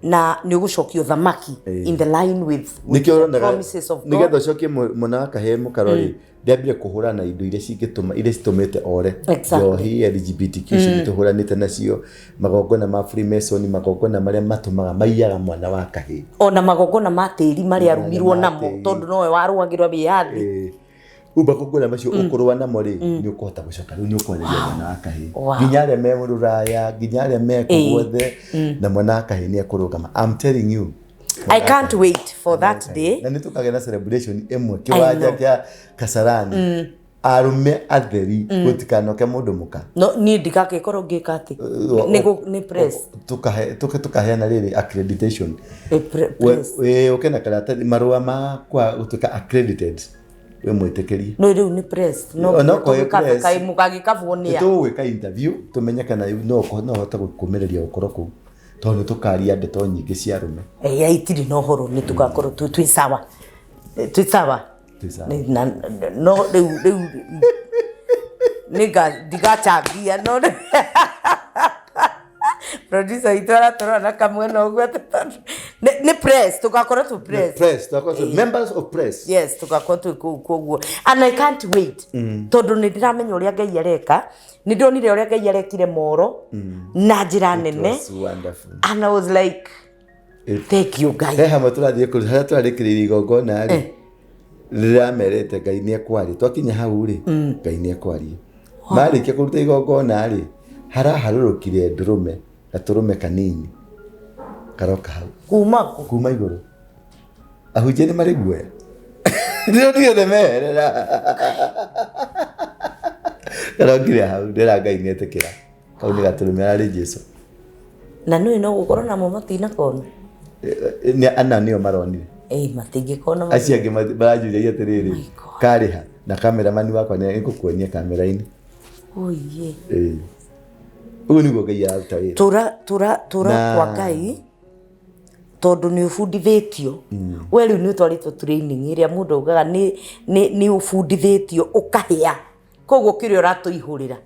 na nĩ ũgũcokia ũthamaki in the line with Nĩkĩo the ũronaga promises of God. nĩgetha ũcokie mwana wa kahĩĩ mũkaro rĩ, ndĩambire kũhũrana na indo iria cingĩtũma, iria citũmĩte ore. Njohi, LGBTQ icio nĩtũhũranĩte nacio, magongona ma Freemason, magongona marĩa matũmaga maiyaga mwana wa kahĩĩ. Ona magongona ma tĩri marĩa arumirwo ma namo tĩri. tondũ nowe warũagĩrwo wĩyathi. Rĩu magongona macio ũkũrũa namo rĩ, nĩ ũkũhota gũcoka rĩu nĩ ũkwarĩria mwana wa kahĩĩ. Nginya arĩa me rũraya, nginya arĩa me kũ guothe, na mwana wa kahĩĩ nĩ ekũrũgama. I'm telling you. I can't wait for that day. Na nĩ tũkagĩa na celebration ĩmwe kĩwanja kĩa Kasarani. Arũme atheri gũtikanoke mũndũ mũka. No niĩ ndigagĩkorwo ngĩka atĩ nĩ press. Tũkaheana rĩrĩ accreditation. Press. Ũke na karatathi marũa ma kwa gũtuĩka accredited. We mwĩtĩkĩrie. No rĩu nĩ press. No No kwa press. kaĩ mũgagĩkabwo nĩ a. Tũgwĩka interview tũmenye kana no ũhote gũkũmĩrĩria gũkorwo kũu. Tondũ nĩ tũkaria ndeto nyingĩ cia arũme. Ya itirĩ na ũhoro nĩ tũgakorwo twĩ sawa. Twĩ sawa. Twĩ sawa. Na no rĩu rĩu nĩnga ndigachangia no producer witũ aratũrora na kamwena ũguo atĩ tondũ nĩ press tũgakorwo twĩ press. Press, tũgakorwo twĩ members of press. Yes, tũgakorwo twĩ kũu koguo. And I can't wait. Tondũ nĩ ndĩramenya ũrĩa Ngai areka. Nĩ ndonire ũrĩa Ngai arekire moro na njĩra nene. It was wonderful. And I was like, thank you Ngai. He hamwe tũrathiĩ kũrĩ harĩa tũrarĩkĩrĩirie igongona rĩ, rĩramerĩte Ngai nĩ ekwaria. Twakinya hau rĩ, Ngai nĩ ekwaria. Marĩkia kũruta igongona rĩ, haraharũrũkire ndũrũme, gatũrũme kanini karoka hau. Kuma kũ? Kuma igũrũ. Ahunjia nĩ marĩ guoya. Ndĩronire othe meherera. Karokire hau, ndĩra Ngai nĩ etĩkĩra. Kau nĩ gatũrũme ararĩ Jesu. Na nĩũĩ no gũkorwo namo matinakona? Nĩ ana nĩo maronire. Ĩĩ matingĩkona. Acio angĩ maranjũria atĩrĩrĩ, karĩha na kameramani wakwa nĩ ngũkuonia kamera-inĩ. Oiye. Ĩĩ. Ũguo nĩguo Ngai araruta wĩra. Tũra tũra tũra Na- kwa Ngai tondũ nĩ ũbundithĩtio. We rĩu nĩ ũtwarĩtwo training ĩrĩa mũndũ augaga nĩ ũbundithĩtio ũkahĩa. Koguo kĩrĩa ũratũihũrĩra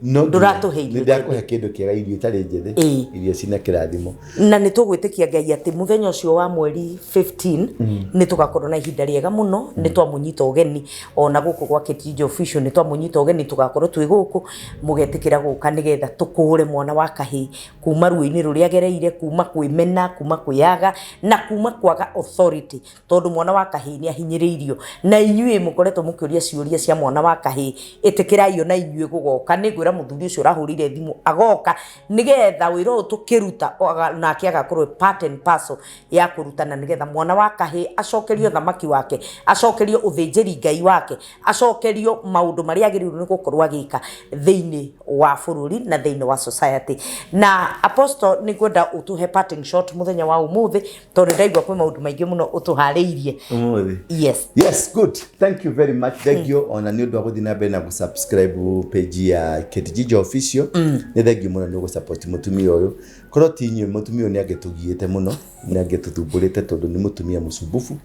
No nginya- Ndũratũhe irio nĩ ndakũhe kĩndũ kĩega, irio itarĩ njĩthĩ, irio cina kĩrathimo. Na nĩ tũgwĩtĩkia Ngai atĩ mũthenya ũcio wa mweri 15 nĩ tũgakorwo na ihinda rĩega mũno. Nĩ twamũnyita ũgeni ona gũkũ gwa Kate Official, nĩ twamũnyita ũgeni, tũgakorwo twĩ gũkũ, mũgetĩkĩra gũka nĩgetha tũkũre mwana wa kahĩĩ kuma ruo-inĩ rũrĩa agereire, kuma kwĩmena, kuma kwĩyaga na kuma kwaga authority, tondũ mwana wa kahĩĩ nĩ ahinyĩrĩirio. Na inyuĩ mũkoretwo mũkĩũria ciũria cia mwana wa kahĩĩ, ĩtĩkĩrai ona inyuĩ gũgoka. Nĩ ngwĩra mũthuri ũcio ũrahũrĩire thimũ agoka, nĩgetha wĩra ũyũ tũkĩruta nake agakorwo part and parcel ya kũrutana, nĩgetha mwana wa kahĩĩ acokerio thamaki wake, acokerio ũthĩnjĩri Ngai wake, acokerio maũndũ marĩa agĩrĩirwo nĩ gũkorwo agĩka thĩinĩ wa bũrũri na thĩinĩ wa society. Na Apostle, nĩ ngwenda ũtũhe parting shot mũthenya wa ũmũthĩ, tondũ ndaigua kwĩ maũndũ maingĩ mũno ũtũharĩirie. Ũmũthĩ. Yes. Yes, good. Thank you very much. Thank you. Ona nĩ ũndũ wa gũthiĩ na mbere na gũ-subscribe page ya Kate Jijo Official. Nĩ thank you mũno nĩ gũ-support mũtumia ũyũ. Korwo ti inyuĩ, mũtumia ũyũ nĩ angĩtũgiĩte mũno, nĩ angĩtũthumbũrĩte tondũ nĩ mũtumia mũcumbubu.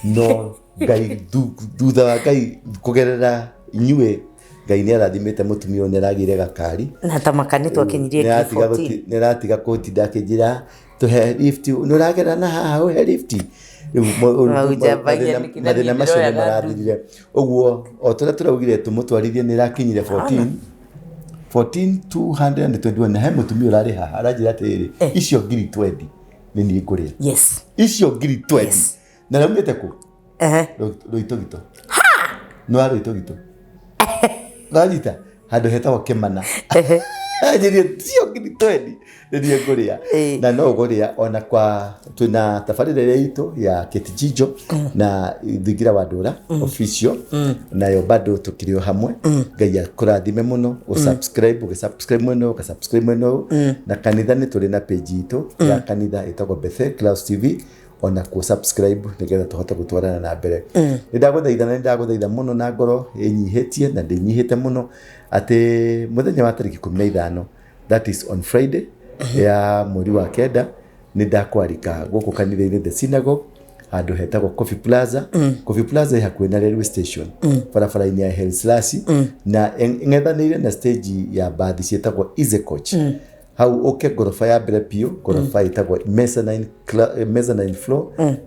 No Ngai thutha wa Ngai kũgerera inyuĩ, Ngai nĩ arathimĩte mũtumia ũyũ, nĩ aragĩire gakari. Na tamaka nĩ twakinyirie Nĩ aratiga 14. Nĩ aratiga kũtinda akĩnjĩra tũhe lift, nĩ ũragera na haha ũhe lift. Rĩu Maujambagia nĩkĩ na mathĩna niĩ macio nĩ ndĩroyaga. Marathirire ũguo o tũrĩa tũraugire tũmũtwarithie, nĩ ĩrakinyire 14 14221, na he mũtumia ũrarĩ haha aranjĩra atĩrĩrĩ, icio ngiri 20 nĩ niĩ ngũrĩa. Icio ngiri 20. Na raumĩte kũ? Rũitũgitũ. Nĩ wa Rũitũgitũ, wanyita handũ hetagwo Kĩmana. Anjĩrire cio ngiri 20 nĩ niĩ ngũrĩa. Na no ũgũrĩa ona kwa twĩna tabarĩra ĩrĩa itũ ya Kate Jijo na Thingira wa Ndũra Official, nayo bado tũkĩrĩ o hamwe. Ngai akũrathime mũno. Ũsubscribe, ũgĩsubscribe mwena ũyũ, ũgasubscribe mwena ũyũ. Na kanitha nĩ tũrĩ na page itũ ya kanitha ĩtagwo Bethel Clouds TV, ona kũ subscribe nĩgetha tũhote gũtwarana na mbere. Nĩ ndagũthaitha na nĩ ndagũthaitha mũno na ngoro ĩnyihĩtie na ndĩnyihĩte mũno atĩ mũthenya wa tarĩki 15, that is on Friday ya mweri wa kenda, nĩ ndakwarika gũkũ kanitha-inĩ The Synagogue, handũ hetagwo Coffee Plaza. Coffee Plaza ĩ hakuhĩ na railway station, barabara-inĩ ya Helslasi, na ĩng'ethanĩire na stage ya mbathi ciĩtagwo Easy Coach. Hau ũke ngoroba ya mbere biũ, ngoroba ĩtagwo mezzanine, mezzanine floor.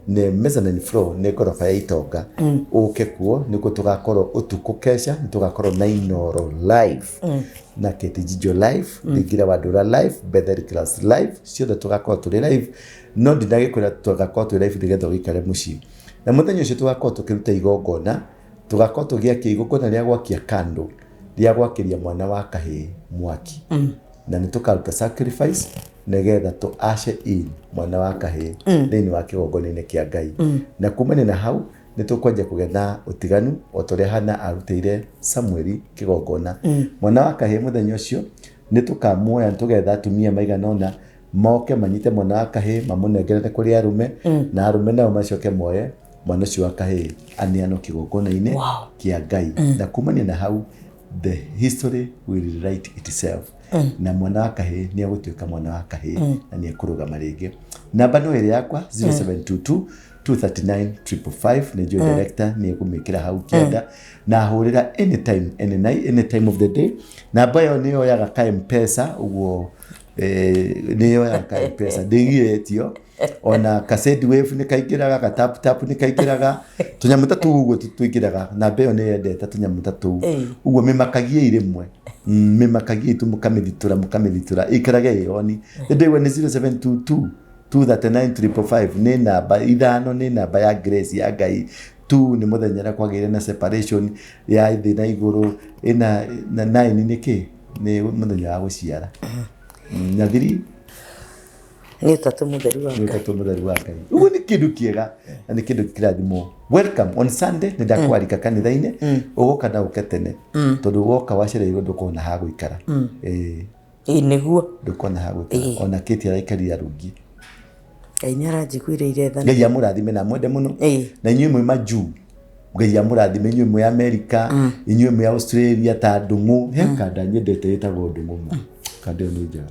Nĩ mezzanine floor, nĩ ngoroba ya itonga. Ũke kuo nĩkuo tũgakorwo ũtukũ kesha, nĩ tũgakorwo na Inoro live na Kate Jijo live, Thingira wa Ndũra live, Bethel Class live, ciothe tũgakorwo tũrĩ live. No ndinagĩkwĩra tũgakorwo twĩ live nĩgetha ũgĩikare mũciĩ. Na mũthenya ũcio tũgakorwo tũkĩruta igongona, tũgakorwo tũgĩakia igongona rĩa gwakia kando rĩa gwakĩria mwana wa kahĩĩ mwaki, na nĩ tũkaruta sacrifice nĩgetha tũ usher in mwana wa kahĩĩ thĩinĩ wa kĩgongona-inĩ kĩa Ngai. Na kumania na hau nĩ tũkwanjia kũgĩa na ũtiganu o ta ũrĩa Hana arutĩire Samueli kĩgongona. Mwana wa kahĩĩ, mũthenya ũcio nĩ tũkamuoya, nĩ tũgetha atumia maigana ũna moke manyite mwana wa kahĩĩ, mamũnengerere kũrĩ arũme, na arũme nao macoke moye mwana ũcio wa kahĩĩ aneanwo kĩgongona-inĩ kĩa Ngai. Na kumania na hau, the history will rewrite itself, na mwana wa kahĩĩ nĩ egũtuĩka mwana wa kahĩĩ na nĩ ekũrũgama rĩngĩ. Namba no ĩrĩ yakwa, 0722 239 555. Nĩ njũĩ director nĩ ekũmĩkĩra hau kĩanda. Na hũrĩra anytime, any night, any time of the day. Namba ĩyo nĩ yoyaga ka Mpesa ũguo, nĩ yoyaga ka Mpesa, ndĩgiretio. Ona ka Sendwave nĩ kaingĩraga, ka tap tap nĩ kaingĩraga, tũnyamũ ta tũu ũguo tũingĩraga. Namba ĩyo nĩ yendete tũnyamũ ta tũu ũguo. Mĩmakagiei rĩmwe, mĩmakagiei tu, mũkamĩthitũra, mũkamĩthitũra, ĩikarage ĩyoni. Nĩ ndĩgua nĩ 0722 239 555, nĩ namba ithano, nĩ namba ya grace ya Ngai. Tu nĩ mũthenya ũrĩa kwagĩire na separation ya thĩ na igũrũ. Ĩna na nine nĩ kĩ? Nĩ mũthenya wa gũciara. Na three Nĩ ũtatũ mũtheru wa nĩ Ngai. Ũtatũ mũtheru wa Ngai. Ũguo nĩ kĩndũ kĩega na nĩ kĩndũ kĩrathimwo. Welcome on Sunday. Nĩ ndakwarika kanitha-inĩ. Ũgoka na ũke tene, tondũ woka wacereirwo ndũkona ha gũikara. Ĩĩ. Ĩĩ nĩguo. Ndũkona ha gũikara. Ona Kate araikarire arũngiĩ. Ngai nĩ aranjiguĩrĩire tha. Ngai amũrathime na amwende mũno. Na inyuĩ mwĩ majuu, Ngai amũrathime. Inyuĩ mwĩ Amerika, inyuĩ mwĩ Australia, ta Ndũng'ũ, he kanda nyendete ĩtagwo Ndũng'ũ. Ma Kandi ĩyo nĩ njega.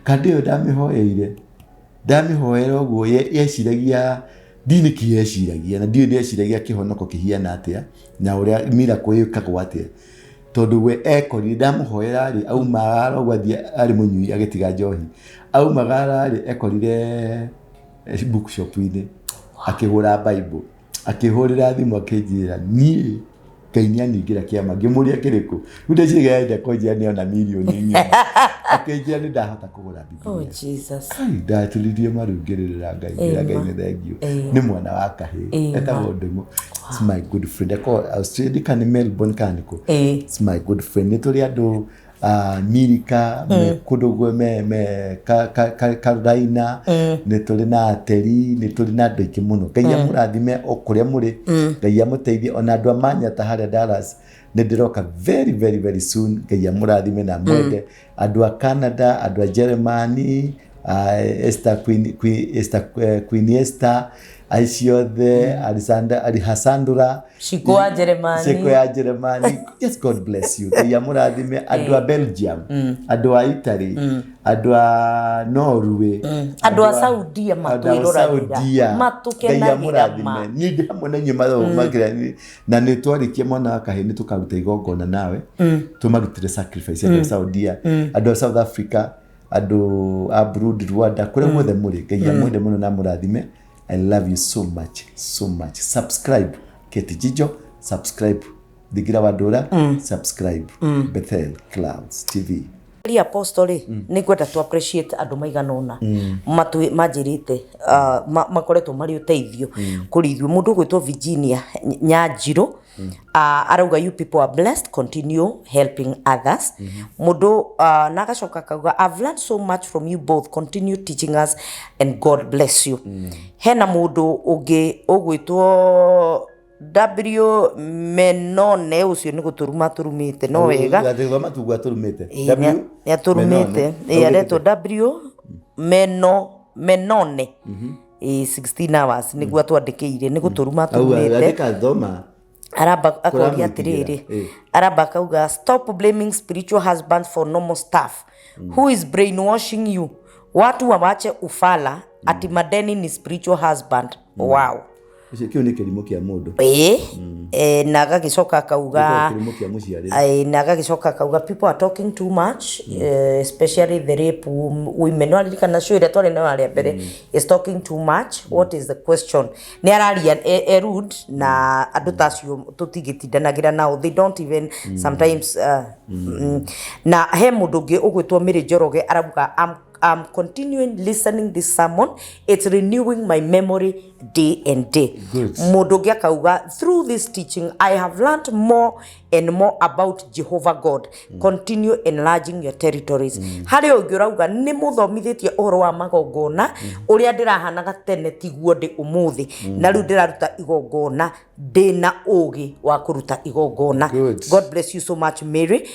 Kandi ĩyo ndamĩhoeire, ndamĩhoera ũguo yeciragia, ndiũĩ nĩkĩ yeciragia, na ndiũĩ yeciragia kĩhonoko kĩhiana atĩa, na ũrĩa miracle ĩkagwo atĩa. Tondũ we ekorire, ndamũhoera rĩ, aumagara ũguo athiĩ arĩ mũnyui agĩtiga njohi. Aumagara rĩ, ekorire bookshop-inĩ akĩgũra Bible. Akĩhũrĩra thimũ akĩnjĩra niĩ Ngai nĩ aningĩra kĩama. Ngĩmũria kĩrĩkũ? Rĩu ndeciria arenda kũnjĩra nĩ ona mirioni ng'ima. Akĩnjĩra nĩ ndahota kũgũra Oh, Bibilia. Jesus. Kai ndaturirie maru ngĩrĩrĩra Ngai ngĩra Ngai nĩ thengiũ. Nĩ mwana wa kahĩĩ. Etagwo Ndũng'ũ. It's my good friend. Akoragwo Australia, ndikana nĩ Melbourne kana nĩ kũ. It's my good friend. Nĩ tũrĩ andũ Amerika, me kũndũ gwe me me Carolina, nĩ tũrĩ na ateri, nĩ tũrĩ na andũ aingĩ mũno. Ngai amũrathime o kũrĩa mũrĩ, Ngai amũteithie, ona andũ a Manyata harĩa Dallas, nĩ ndĩroka very very very soon. Ngai amũrathime na amwende. Andũ a Canada, andũ a Germany, Esther Queen, Queen, Esther, Queen Esther, acio othe, Alexander, Alexandra, Shiko wa Jeremani. Shiko ya Jeremani. Yes, God bless you. Ngai amũrathime. Andũ a Belgium, andũ a Italy, andũ a Norway, Andũ a Saudia andũ a matwĩroragĩra. Saudia. Ngai Matũkenagĩra amũrathime. ma. Niĩ ndĩ hamwe na inyuĩ mathomo makĩria na nĩ twarĩkia mwana wa kahĩĩ nĩ tũkaruta igongona nawe tũmarutĩre sacrifice andũ a Saudia, andũ a South Africa, andũ a Burundi, Rwanda, kũrĩa guothe mũrĩ. Ngai amwende mũno na amũrathime. I love you so much, so much. Subscribe Kate Jijo, subscribe Thingira wa Ndura, subscribe Bethel Clouds TV. Ria Apostle rĩ, nĩ ngwenda tu appreciate andũ maigana ũna manjĩrĩte makoretwo marĩ ũteithio kũrĩ ithuĩ. Mũndũ ũgwĩtwo Virginia Nyanjirũ arauga you people are blessed, continue helping others. Mũndũ na agacoka akauga I've learned so much from you both, continue teaching us and God bless you. Hena mũndũ ũngĩ ũgwĩtwo W Menone, ũcio nĩ gũtũruma tũrumĩte no wega. Gathoma tugua tũrumĩte. Ĩĩ, nĩ atũrumĩte. Ĩĩ, aretwo W Meno Menone. Ĩĩ, 16 hours nĩguo atwandĩkĩire, nĩ gũtũruma atũrumĩte. Andĩka thoma. Aramba akoria Kũramwĩtigĩra. atĩrĩrĩ, aramba akauga stop blaming spiritual husbands for normal stuff. Who is brainwashing you? Watu wawache ufala ati madeni ni spiritual husband. Wow. Ũcio kĩu nĩ kĩrimũ kĩa mũndũ. Ĩĩ, na agagĩcoka akauga Kĩrimũ kĩa mũciarĩre. Aĩ, na agagĩcoka akauga people are talking too much, especially the rape women. No aririkana show ĩrĩa twarĩ nayo harĩa mbere is talking too much. What is the question? Nĩ araria e rude na andũ ta acio tũtigĩtindanagĩra nao. They don't even sometimes na he mũndũ ũngĩ ũgwĩtwo Mary Njoroge arauga I'm continuing listening this sermon, it's renewing my memory day and day. Good. Mũndũ ũngĩ akauga through this teaching I have learned more and more about Jehovah God. Continue enlarging your territories. Harĩ ũngĩ ũrauga nĩ mũthomithĩtie ũhoro wa magongona, ũrĩa ndĩrahanaga tene tiguo ndĩ ũmũthĩ, na rĩu ndĩraruta igongona ndĩna ũgĩ wa kũruta igongona. Good. God bless you so much Mary.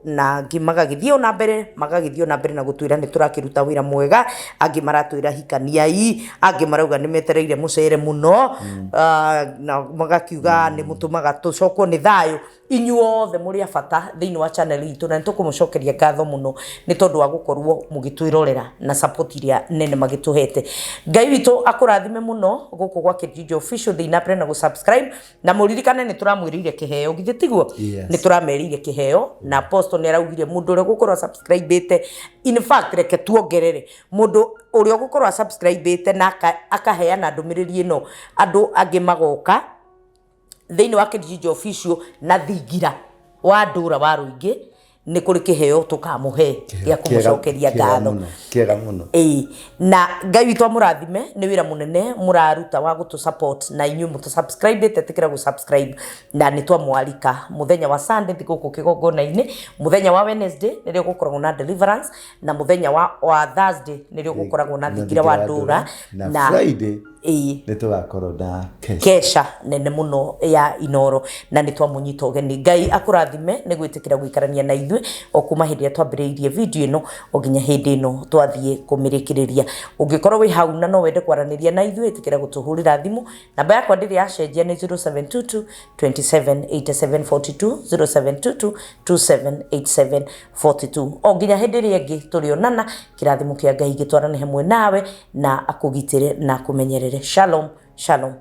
Na angĩ magagĩthiĩ ona mbere, magagĩthiĩ ona mbere na gũtwĩra nĩ tũrakĩruta wĩra mwega, angĩ maratwĩra hikaniai, angĩ marauga nĩ metereire mũcere mũno, na magakiuga nĩ mũtũmaga tũcokwo nĩ thayũ. Inyuothe mũrĩ a bata thĩinĩ wa channel itũ, na nĩ tũkũmũcokeria ngatho mũno nĩ tondũ wa gũkorwo mũgĩtwĩrorera na support iria nene magĩtũhete. Ngai witũ akũrathime mũno gũkũ gwa Kate Jijo Official. Thiĩ na mbere na gũ-subscribe na mũririkane nĩ tũramwĩrĩire kĩheo, githĩ tiguo? Yes. Nĩ tũramerĩire kĩheo na Apostle nĩ araugire mũndũ ũrĩa ũgũkorwo subscribe-ĩte, in fact reke tuongerere mũndũ ũrĩa ũgũkorwo subscribe-ĩte na akaheana ndũmĩrĩri ĩno andũ angĩ magoka thĩinĩ wa Kate Jijo Official na thingira wa ndũra wa rũingĩ, nĩ kũrĩ kĩheo tũkamũhe gĩa kũmũcokeria ngatho. Kĩega mũno. Ĩĩ, na Ngai witũ amũrathime, nĩ wĩra mũnene mũraruta wa gũtũ support, na inyuĩ mũtũ subscribe ĩte gũ subscribe, na nĩ twamwarika mũthenya wa Sunday thĩ gũkũ kĩgongona-inĩ, mũthenya wa Wednesday nĩrĩo gũkoragwo na deliverance, na mũthenya wa Thursday nĩrĩo gũkoragwo na thingira wa ndũra, na Friday Ĩĩ. Nĩ tũgakorwo na kesha. Kesha nene muno ya Inoro, na nĩ twamũnyita ũgeni. Ngai akũrathime nĩ gwĩtĩkĩra gũikarania na ithuĩ o kuma hĩndĩ ĩrĩa twambĩrĩirie video ĩno o nginya hĩndĩ ĩno twathiĩ kũmĩrĩkĩrĩria. Ũngĩkorwo wĩ hau na no wende kwaranĩria na ithuĩ, ĩtĩkĩra gũtũhũrĩra thimũ. Namba yakwa ndĩrĩ yacenjia, nĩ 0722 27 87 42, 0722 27 87 42. O nginya hĩndĩ ĩrĩa ĩngĩ tũrĩonana, kĩrathimo kĩa Ngai gĩtwarane hamwe nawe na akũgitĩre na akũmenyerere. Shalom, shalom.